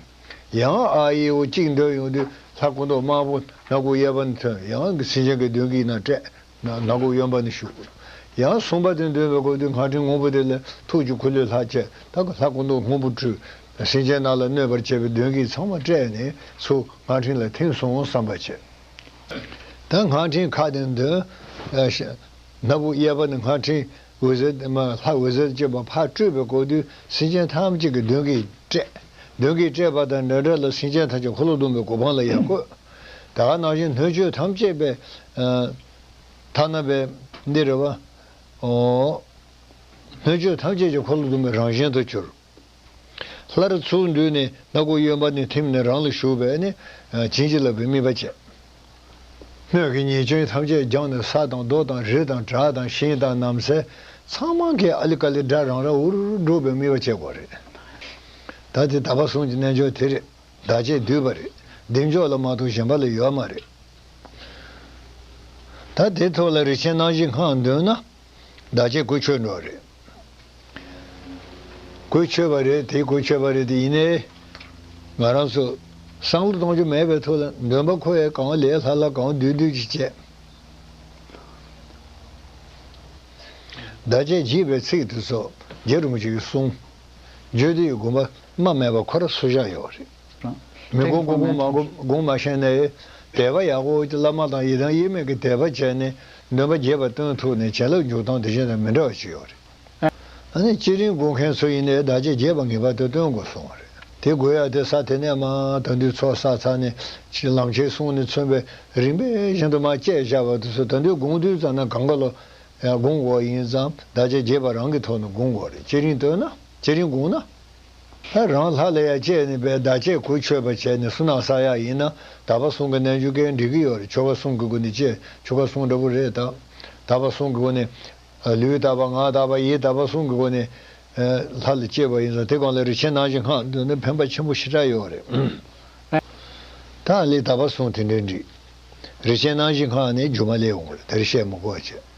ཡང་ཨཱཿཡེ་ཨོ་གཅིག་འདོན་ཡོང་དུས་ལྷ་སྐུ་མདོག་དམར་པོ་སྣ་ཁུག་གཡས་པ་ནས་ཐོན། ཡང་སེམས་ཅན་གྱི་གདོན་བགེགས་རྣམས་བསྐྲད། ན་ནག་པོ་གཡོན་པ་ནས་ཞུགས། ཡང་གསུམ་པ་དེ་འདོན་པའི་སྐབས་དུས་སྔགས་ཕྲེང་སྔོན་པོ་དེ་ལས་ཐུགས་ཀྱི་འཁོར་ལོའི་ལྷ་བཅས། ད་ལྷ་སྐུ་མདོག་སྔོན་པོ་སྤྲུལ། སེམས་ཅན་རྣམས་ལ་གནོད་པར་བྱེད་པའི་གདོན་བགེགས་ཚང་མ་བསྐྲད་ནས་ཚུར་སྔགས་ཕྲེང་ལ་ཐིམ་སོང་བསམ་པ་བྱས། ད་སྔགས་ཕྲེང་ཁ་དེ་འདོན། ཨ་ཤ་སྣ་བུག་གཡས་པ་ནས་སྔགས་ཕྲེང་འོད་ཟེར་མ་ལྷ་འོད་ཟེར་བཅས་པ་ཕར་སྤྲོས་པའི་སྐབས་དུས་སེམས་ཅན་ཐམས་ཅད་ཀྱི་གདོན་བགེགས་བསྐྲད། གདོན་བགེགས་བསྐྲད་པ་དང་འདྲ་འདྲ་ལ་སེམས་ཅན་ཐམས་ཅད་འཁོར་ལོ་སྡོམ་པའི་གོ་འཕང་ལ་ཡང་བཀོད། ད་ག་ནང་བཞིན་སྣོད་བཅུད་ཐམས་ཅད་པའི་ཨ། ཐ་ན་པའི་འདི་རེད་བ། ཨོ། སྣོད་བཅུད་ཐམས་ཅད་ཀྱི་འཁོར་ལོ་སྡོམ་པའི་རང་བཞིན་དུ་གྱུར། སླར་ཚུར་འདུས་ནས་སྣ་ཁུག་གཡོན་པ་ནས་ཐིམ་ནས་རང་ལ་ཞུགས་པས་ནི། བྱིན་གྱིས་བརླབས་པའི་དམིགས་པ་བྱས། སྣོད་ཀྱི་ཉེས་སྐྱོན་ཐམས་ཅད་སྦྱངས་ནས་ས་དང་རྡོ་དང་རི་དང་བྲག་དང་ཤིང་དང་ནམ་མཁའ་ཚང་མ་གི་ཨ་ལི་ཀ་ལི་སྒྲ་རང་ར་འུར་འགྲོ་བའི་དམིགས་པ་བྱེད་དགོས་རེད། ད་དེ་དག་པ་གསུམ་གྱི་རྣལ་འབྱོར་དེ་རེད། བདག་བསྐྱེད་བསྡུས་པ་རེད། བདེ་མཆོག་ལ་མ་གཏོགས་གཞན་པ་ལ་ཡོད་མ་རེད། ད་དེ་ཐོག་ལ་རིན་ཆེན་སྣང་བཞིའི་སྔགས་འདོན་ན། བདག་བསྐྱེད་གོས་ཆོད་འགྲོ་རེད། གོས་ཆོད་པ་རེད། དེ་གོས་ཆོད་པ་རེད། དེ་ཡིན་ནའི་ང་རང་ཚོ་བསམ་བློ་གཏོང་རྒྱུ་མེད་པའི་ཐོག་ལ་འདོན་པ་ཁོ་ཡ་གང་ལས་ལྷ་ལྷ་གང་བསྡུས་བསྡུས་ཀྱིས་བྱས། བདག་བསྐྱེད་བགྱིས་པའི་ཚིག་དེ་ཚོ་རྗེ་རིན་པོ་ཆེ་གིས་གསུངས། རྗེ་དེ་ཡི་དགོངས་པ་རྨ་མེད་པ་ཁོ་ར་སུ་བཞག་ཡོད་རེད། མི་དགོངས་དགོངས་དགོངས་མ་དགོངས་དགོངས་མ་ཤེས་ནས་དད་པ་ཡག་པོ་བླ་མ་དང་ཡི་དམ་དབྱེར་མེད་ཀྱི་དད་པ་བྱས་ནས་འདོན་པ་རྒྱས་པ་སྟོན་ཐུབ་ནས་བྱིན་རླབས་འཇུག་སྟངས་དེ་གཞན་དང་མི་འདྲ་བ་ཞིག་ཡོད་རེད། ཨ་ནི་བསྐྱེད་རིམ་སྒོམ་མཁན་ཚོ་ཡིན་ནའི་བདག་བསྐྱེད་རྒྱས་པ་ངེས་པར་དུ་སྟོན་དགོས་གསུངས་པ་རེད། དེ་དགོས་ཡ་དེ་ས་དེ་ནས་མར་ད་དུང་ཚོགས་བསགས་ཚར་ནས་ལམ་ཁྱེར་གསུངས་ནས་མཚོན་པའི་རིམ་པས་བཞིན་དུ་མར་བཅད་བཞག་པ་དེ་ཚོ་ད་དུང་སྒོམ་དུས་ཙམ་ན་གང་ག་ལ་ཡང་སྒོམ་དགོས་ཡིན་ཙང་བདག་བསྐྱེད་རྒྱས་པ་རང་གི་ཐོག་ནས་སྒོམ་དགོས་རེད། བསྐྱེད་རིམ་བཏོན་ན་བསྐྱེད་རིམ་སྒོམ་ན། ད་རང་ལྷ་ལ་ཡ་བཅས་ནས་པའི་བདག་བསྐྱེད་གོས་ཆོད་པ་བྱས་ནས་བསོད་ནམས་བསགས་ཡག་ཡིན་ན་དག་པ་གསུམ་གྱི་རྣལ་འབྱོར་གྱིས་འགྲིག་གི་ཡོད་རེད། ཆོ་ག་གསུམ་གྱི་སྒོ་ནས་བཅས། ཆོ་ག་གསུམ་འདྲ་པོ་རེད་ད། དག་པ་གསུམ་གྱི་སྒོ་ནས། ལུས་དག་པ་ངག་དག་པ་ཡིད་དག་པ་གསུམ་གྱི་སྒོ་ནས། ལྷ་ལ་བསྐྱེད་པ་ཡིན་ཙང་དེ་སྒང་ལ་རིན་ཆེན་སྣང་བཞིའི་སྔགས་འདོན་ན་ཕན་པ་ཆེན་པོ་ཞེ་དྲག་ཡོད་རེད། ད་ལས་དག་པ་གསུམ་དེ་འདྲའི་འགྲིག་རིན་ཆེན་སྣང་བཞིའི་སྔགས་ནི་རྒྱུ་མ་ལས་འོང་བ་རེད། དེར་བཤད་མི་དགོས་བྱས།